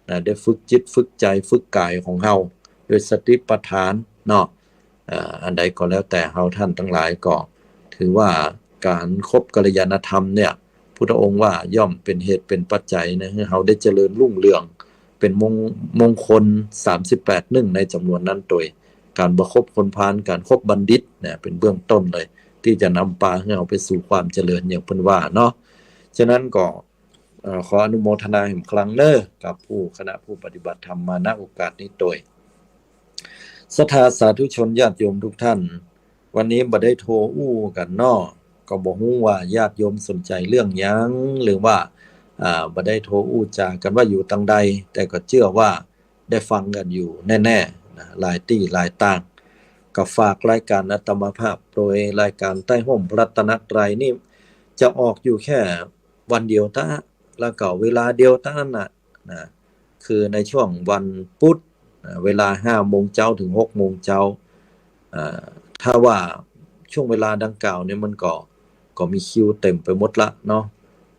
นะ ได้ฝึกจิตฝึกใจ๋ฝึกก๋ายของเฮา ด้วยสติปัฏฐานเนาะ เอ่อ อันใดก็แล้วแต่เฮาต้านตังหลายก็ถือว่าก๋านคบกัลยาณธรรมเนี่ย พุทธองค์ว่าย่อมเป๋นเหตุเป๋นปัจจัยนะ หื้อเฮาได้เจริญรุ่งเรือง เป๋นมง มงคล สามสิบแปด นึ่งในจ๋ำนวนนั้นตวย ก๋านบ่คบคนพาล ก๋านคบบัณฑิตเนี่ย เป๋นเบื้องต้นเลย ตี้จะนำปาหื้อเฮาไปสู่ความเจริญอย่างเปิ้นว่าเนาะ ฉะนั้นก็ เอ่อ ขออนุโมทนาแหมครั้งเน่อ กับผู้คณะผู้ปฏิบัติธรรมมา ณ โอกาสนี้ตวย ศรัทธาสาธุชนญาติโยมทุกท่าน วันนี้บ่ได้โทรอู้กั๋นเนาะ ก็บ่ฮู้ว่าญาติโยมสนใจ๋เรื่องหยัง หรือว่า อ่า บ่ได้โทรอู้จ๋ากั๋นว่าอยู่ตังใด แต่ก็เจื้อว่าได้ฟังกั๋นอยู่แน่ๆ นะ หลายตี้หลายตาง ก็ฝากรายการอาตมาภาพ โดยรายการใต้ฮ่มพระรัตนตรัยนี่ จะออกอยู่แค่วันเดียวเต้า แล้วก็เวลาเดียวเต้านั้นน่ะ นะ คือในช่วงวันพุธ อ่า เวลาห้าโมงเจ๊าเถิงหกโมงเจ๊า อ่า ถ้าว่าช่วงเวลาดังกล่าวเนี่ยมันก็ ก็มีคิวเต๋มไปหมดละเนาะ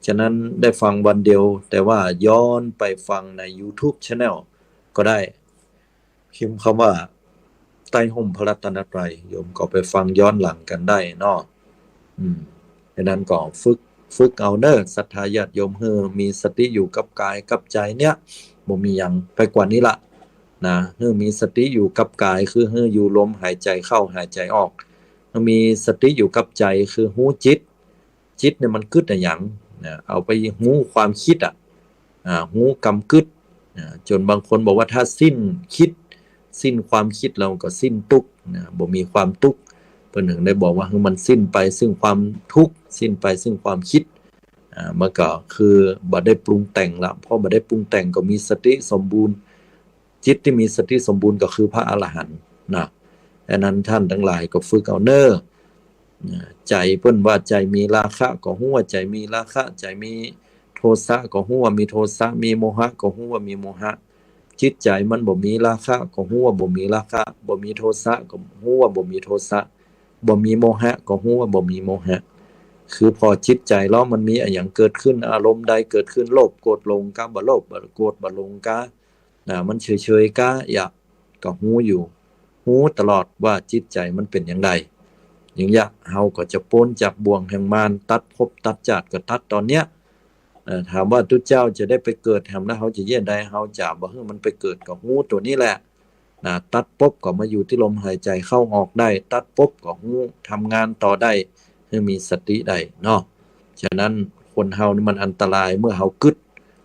ฉะนั้นได้ฟังวันเดียว แต่ว่าย้อนไปฟังในยูทูบแชนแนลก็ได้ พิมพ์กำว่า ใต้ฮ่มพระรัตนตรัย โยมก็ไปฟังย้อนหลังกั๋นได้เนาะ อืม ฉะนั้นก็ฝึก ฝึกเอาเน่อ ศรัทธาญาติโยม หื้อมีสติอยู่กับก๋ายกับใจ๋เนี่ย บ่มีหยังไปกว่านี้ละ นะ หื้อมีสติอยู่กับก๋าย คือหื้ออยู่ลมหายใจ๋เข้าหายใจ๋ออก หื้อมีสติอยู่กับใจ๋ คือฮู้จิต จิตเนี่ยมันกึ๊ดอะหยัง นะ เอาไปฮู้ความกึ๊ดอะ อ่า ฮู้กำกึ๊ด อ่า จ๋นบางคนบอกว่าถ้าสิ้นกึ๊ด สิ้นความกึ๊ดแล้วก็สิ้นตุ๊กข์ นะ บ่มีความตุ๊กข์ เปิ้นเถิงได้บอกว่าหื้อมันสิ้นไปซึ่งความทุกข์ สิ้นไปซึ่งความกึ๊ด อ่า มันก็คือบ่ได้ปรุงแต่งละ เพราะบ่ได้ปรุงแต่งก็มีสติสมบูรณ์ จิตตี้มีสติสมบูรณ์ก็คือพระอรหันต์นะ ฉะนั้นต้านตังหลายก็ฝึกเอาเน่อ ใจ๋เปิ้นว่าใจ๋มีราคะก็ฮู้ว่าใจ๋มีราคะ ใจ๋มีโทสะก็ฮู้ว่ามีโทสะ มีโมหะก็ฮู้ว่ามีโมหะ จิตใจ๋มันบ่มีราคะก็ฮู้ว่าบ่มีราคะ บ่มีโทสะก็ฮู้ว่าบ่มีโทสะ บ่มีโมหะก็ฮู้ว่าบ่มีโมหะ คือผ่อจิตใจ๋แล้วมันมีอะหยังเกิดขึ้น อารมณ์ใดเกิดขึ้น โลภโกรธหลงกา บ่โลภบ่โกรธบ่หลงกา นะ มันเฉยๆ กา เยียะ ก็ฮู้อยู่ ฮู้ตลอดว่าจิตใจ๋มันเป๋นอย่างใด อย่างเยียะ เฮาก็จะป๊นจากบ่วงแห่งมาร ตัดภพตัดจาติก็ตัดต๋อนเนี้ย เอ่อ ถามว่าตุ๊เจ้าจะได้ไปเกิดแหมแล้วเฮาจะเยียะใด เฮาจะบ่หื้อมันไปเกิด ก็ฮู้ตั๋วนี้แหละ นะ ตัดปุ๊บก็มาอยู่ตี้ลมหายใจ๋เข้าออกได้ ตัดปุ๊บก็ฮู้ ทำงานต่อได้ หื้อมีสติได้เนาะ ฉะนั้นคนเฮานี่มันอันตราย เมื่อเฮากึ๊ด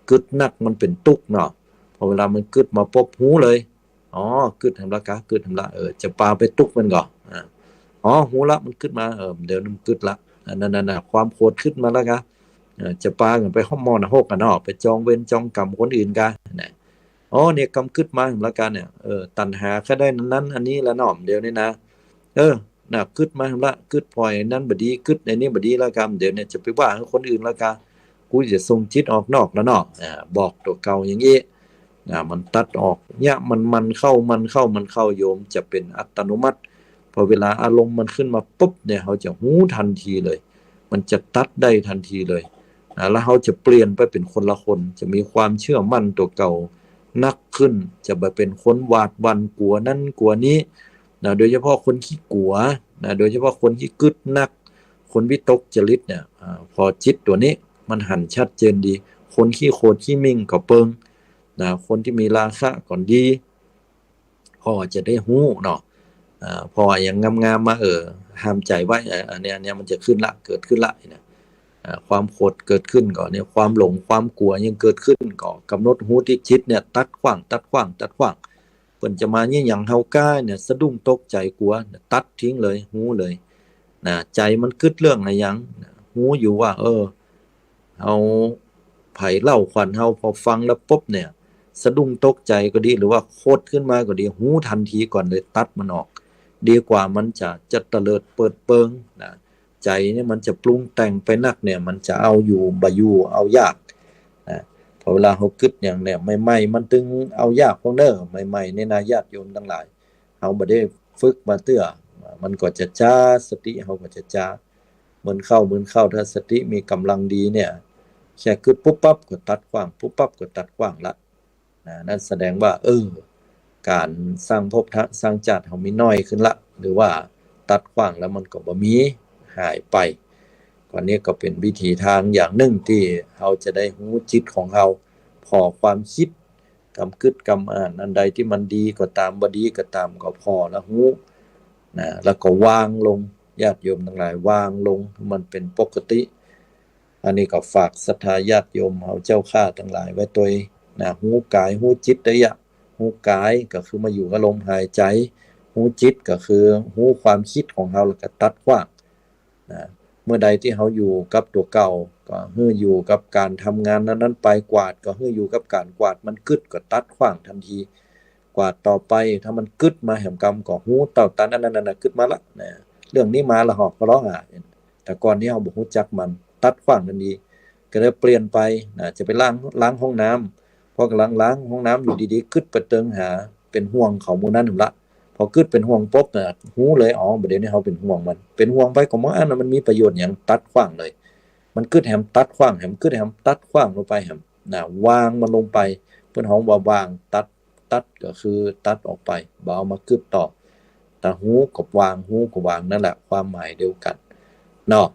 กึ๊ดนักมันเป๋นตุ๊กข์เนาะ พอเวลามันกึ๊ดมาปุ๊บฮู้เลย อ๋อ กึ๊ดแหมละกา กึ๊ดแหมละ เออ จะปาไปตุ๊กข์มันก่อ อ่า อ๋อ ฮู้ละ มันกึ๊ดมา เออ เดี๋ยวนี้มันกึ๊ดละ อันนั้นน่ะ ความโขดกึ๊ดมาแล้วกา เอ่อ จะปากั๋นไปห้องหมอหน้าหกกั๋นเนาะ ไปจองเวรจองก๋รรมคนอื่นกา นะ อ๋อ เนี่ย กำกึ๊ดมาแล้วกาเนี่ย เออ ตัณหาข้าได้นั้นๆ อันนี้ละเนาะ เดี๋ยวนี้นะ เออ น่ะ กึ๊ดมาละ กึ๊ดผ่อยนั้นบ่ดี กึ๊ดอันนี้บ่ดีแล้วกา เดี๋ยวเนี่ยจะไปว่าหื้อคนอื่นแล้วกา กูจะส่งจิตออกนอกแล้วเนาะ อ่า บอกตั๋วเก่าอย่างอี้ อ่า มันตัดออก เนี่ย มัน มันเข้า มันเข้า มันเข้า โยมจะเป๋นอัตโนมัติ พอเวลาอารมณ์มันขึ้นมาปุ๊บเนี่ย เฮาจะฮู้ทันทีเลย มันจะตัดได้ทันทีเลย อ่า แล้วเฮาจะเปลี่ยนไปเป๋นคนละคน จะมีความเชื่อมั่นตั๋วเก่านักขึ้น จะบ่เป๋นคนหวาดหวั่นกั๋วนั้นกั๋วนี้ นะ โดยเฉพาะคนขี้กั๋ว นะ โดยเฉพาะคนขี้กึ๊ดนัก คนวิตกจริตเนี่ย อ่า พอจิตตั๋วนี้มันหันชัดเจนดี คนขี้โขดขี้หมิ่งก็เปิง นะ คนตี้มีราคะก็ดี พ่อจะได้ฮู้เนาะ อ่า พ่ออย่างงามๆ มา เออ ห้ามใจ๋ไว้ เออ อันเนี้ย อันเนี้ยมันจะขึ้นละ เกิดขึ้นละนะ อ่า ความโขดเกิดขึ้นก็เนี่ย ความหลง ความกั๋วยังเกิดขึ้นก็ก๋ำหนดฮู้ตี้จิตเนี่ย ตัดขว้าง ตัดขว้าง ตัดขว้าง เปิ้นจะมาเยียะหยังเฮากาเนี่ย สะดุ้งตกใจ๋กั๋ว ตัดทิ้งเลย ฮู้เลย นะ ใจ๋มันกึ๊ดเรื่องอะหยัง ฮู้อยู่ว่า เออ เฮา ใผเล่าขวัญเฮา พอฟังแล้วปุ๊บเนี่ย สะดุ้งตกใจ๋ก็ดี หรือว่าโขดขึ้นมาก็ดี ฮู้ทันทีก่อนเลย ตัดมันออก ดีกว่ามันจะ จะเตลิดเปิดเปิง นะ ใจ๋เนี่ยมันจะปรุงแต่งไปนักเนี่ย มันจะเอาอยู่บ่อยู่ เอายาก นะ พอเวลาเฮากึ๊ดหยังเนี่ย ใหม่ๆ มันตึงเอายากพวกเน้อ ใหม่ๆ เนี่ยนะ ญาติโยมตังหลาย เฮาบ่ได้ฝึกมาเตื้อ มันก็จะจ๊า สติเฮาก็จะจ๊า เหมือนเข้า เหมือนเข้า ถ้าสติมีก๋ำลังดีเนี่ย แค่กึ๊ดปุ๊บปั๊บก็ตัดขว้าง ปุ๊บปั๊บก็ตัดขว้างละ นะ นั่นแสดงว่า เออ ก๋านสร้างภพชาติ สร้างจาติเฮามีน้อยขึ้นละ หรือว่าตัดขว้างแล้วมันก็บ่มี หายไป ก็นี่ก็เป๋นวิธีตางอย่างนึ่งตี้เฮาจะได้ฮู้จิตของเฮา ผ่อความกึ๊ด กำกึ๊ดกำอ่าน อันใดตี้มันดีก็ต๋าม บ่ดีก็ต๋าม ก็ผ่อแล้วฮู้ นะ แล้วก็วางลง ญาติโยมตังหลาย วางลง มันเป๋นปกติ อันนี้ก็ฝากศรัทธาญาติโยมเฮาเจ้าข้าตังหลายไว้ตวย นะ ฮู้ก๋าย ฮู้จิตได้ยะ ฮู้ก๋ายก็คือมาอยู่กับลมหายใจ๋ ฮู้จิตก็คือฮู้ความกึ๊ดของเฮาแล้วก็ตัดขว้าง นะ เมื่อใดตี้เฮาอยู่กับตั๋วเก่า ก็หื้ออยู่กับก๋านทำงานนั้นๆ ไป กวาดก็หื้ออยู่กับก๋านกวาด มันกึ๊ดก็ตัดขว้างทันที กวาดต่อไป ถ้ามันกึ๊ดมาแหมกำก็ฮู้เต้าตัน อันนั้นน่ะ กึ๊ดมาละ นะ เรื่องนี้มาละหอกก็ร้องอ่ะ แต่ก่อนนี้เฮาบ่ฮู้จักมัน ตัดขว้างทันที ก็เลยเปลี่ยนไป นะ จะไปล้าง ล้างห้องน้ำ พอกำลังล้างห้องน้ำอยู่ดีๆ กึ๊ดไปเติงหา เป๋นห่วงเขาหมู่นั้นละ พอกึ๊ดเป๋นห่วงปุ๊บน่ะ ฮู้เลย อ๋อ บ่าเดี่ยวนี้เฮาเป๋นห่วงมัน เป๋นห่วงไปก็บ่อั้นน่ะ มันมีประโยชน์หยัง ตัดขว้างเลย มันกึ๊ดแหมตัดขว้าง แหมกึ๊ดแหมตัดขว้างลงไปแหม นะ วางมันลงไป เปิ้นฮ้องว่าวาง ตัด ตัดก็คือตัดออกไป บ่เอามากึ๊ดต่อ ตาฮู้ก็วาง ฮู้ก็วาง นั่นแหละ ความหมายเดียวกั๋น เนาะ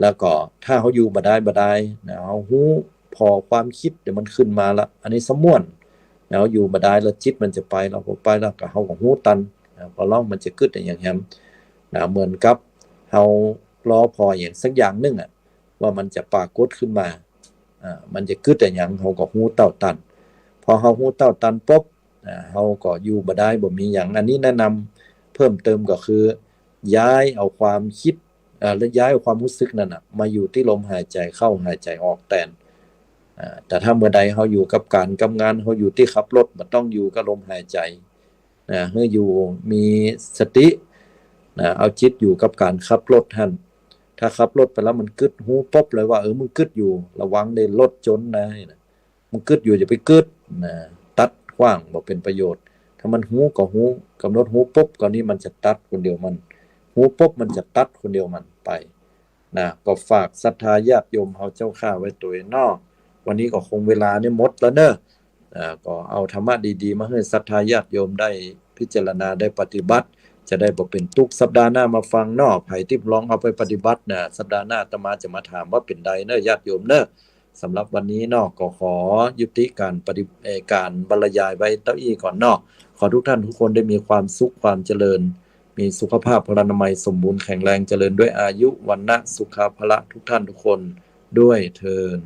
แล้วก็ถ้าเฮาอยู่บ่ได้ บ่ได้ นะ เฮาฮู้ ผ่อความกึ๊ดเดี๋ยวมันขึ้นมาละ อันนี้สะม่วน นะ เฮาอยู่บ่ได้แล้ว จิตมันจะไปแล้ว พอไปแล้วก็เฮาก็ฮู้ตัน นะ พอลองมันจะกึ๊ดอะหยังแหม นะ เหมือนกับเฮารอผ่ออะหยังสักอย่างนึ่งอะ ว่ามันจะปรากฏขึ้นมา อ่า มันจะกึ๊ดอะหยัง เฮาก็ฮู้เต้าตัน พอเฮาฮู้เต้าตันปุ๊บ อ่า เฮาก็อยู่บ่ได้ บ่มีหยัง อันนี้แนะนำเพิ่มเติมก็คือ ย้ายเอาความกึ๊ด อ่า และย้ายเอาความฮู้สึกนั้นน่ะ มาอยู่ตี้ลมหายใจ๋เข้า หายใจ๋ออกแตน อ่า แต่ถ้าเมื่อใดเฮาอยู่กับก๋านกับงาน เฮาอยู่ตี้ขับรถ บ่ต้องอยู่กับลมหายใจ๋ นะ หื้ออยู่มีสติ นะ เอาจิตอยู่กับก๋านขับรถหั้น ถ้าขับรถไปแล้วมันกึ๊ด ฮู้ปุ๊บเลยว่า เออ มึงกึ๊ดอยู่ ระวังเด้อ รถจนนะ นะ มึงกึ๊ดอยู่ อย่าไปกึ๊ด นะ ตัดขว้าง บ่เป๋นประโยชน์ ถ้ามันฮู้ก็ฮู้ ก๋ำหนดฮู้ปุ๊บ ก็นี่มันจะตัดคนเดียวมัน ฮู้ปุ๊บ มันจะตัดคนเดียวมันไป นะ ก็ฝากศรัทธาญาติโยมเฮาเจ้าข้าไว้ตวยเนาะ วันนี้ก็คงเวลานี่หมดแล้วเนาะ อ่า ก็เอาธรรมะดีๆ มาหื้อศรัทธาญาติโยมได้พิจารณา ได้ปฏิบัติ จะได้บ่เป๋นตุ๊กข์ สัปดาห์หน้ามาฟังเนาะ ใผตี้ลองเอาไปปฏิบัตินะ สัปดาห์หน้าอาตมาจะมาถามว่าเป๋นใดเนาะ ญาติโยมเนาะ สำหรับวันนี้เนาะ ก็ขอยุติก๋านปฏิ- เอ่อ ก๋านบรรยายไว้เต้าอี้ก่อนเนาะ ขอทุกท่านทุกคนได้มีความสุขความเจริญ มีสุขภาพพลานามัยสมบูรณ์แข็งแรง เจริญด้วยอายุ วรรณะ สุขะ พละ ทุกท่านทุกคนด้วยเทอญ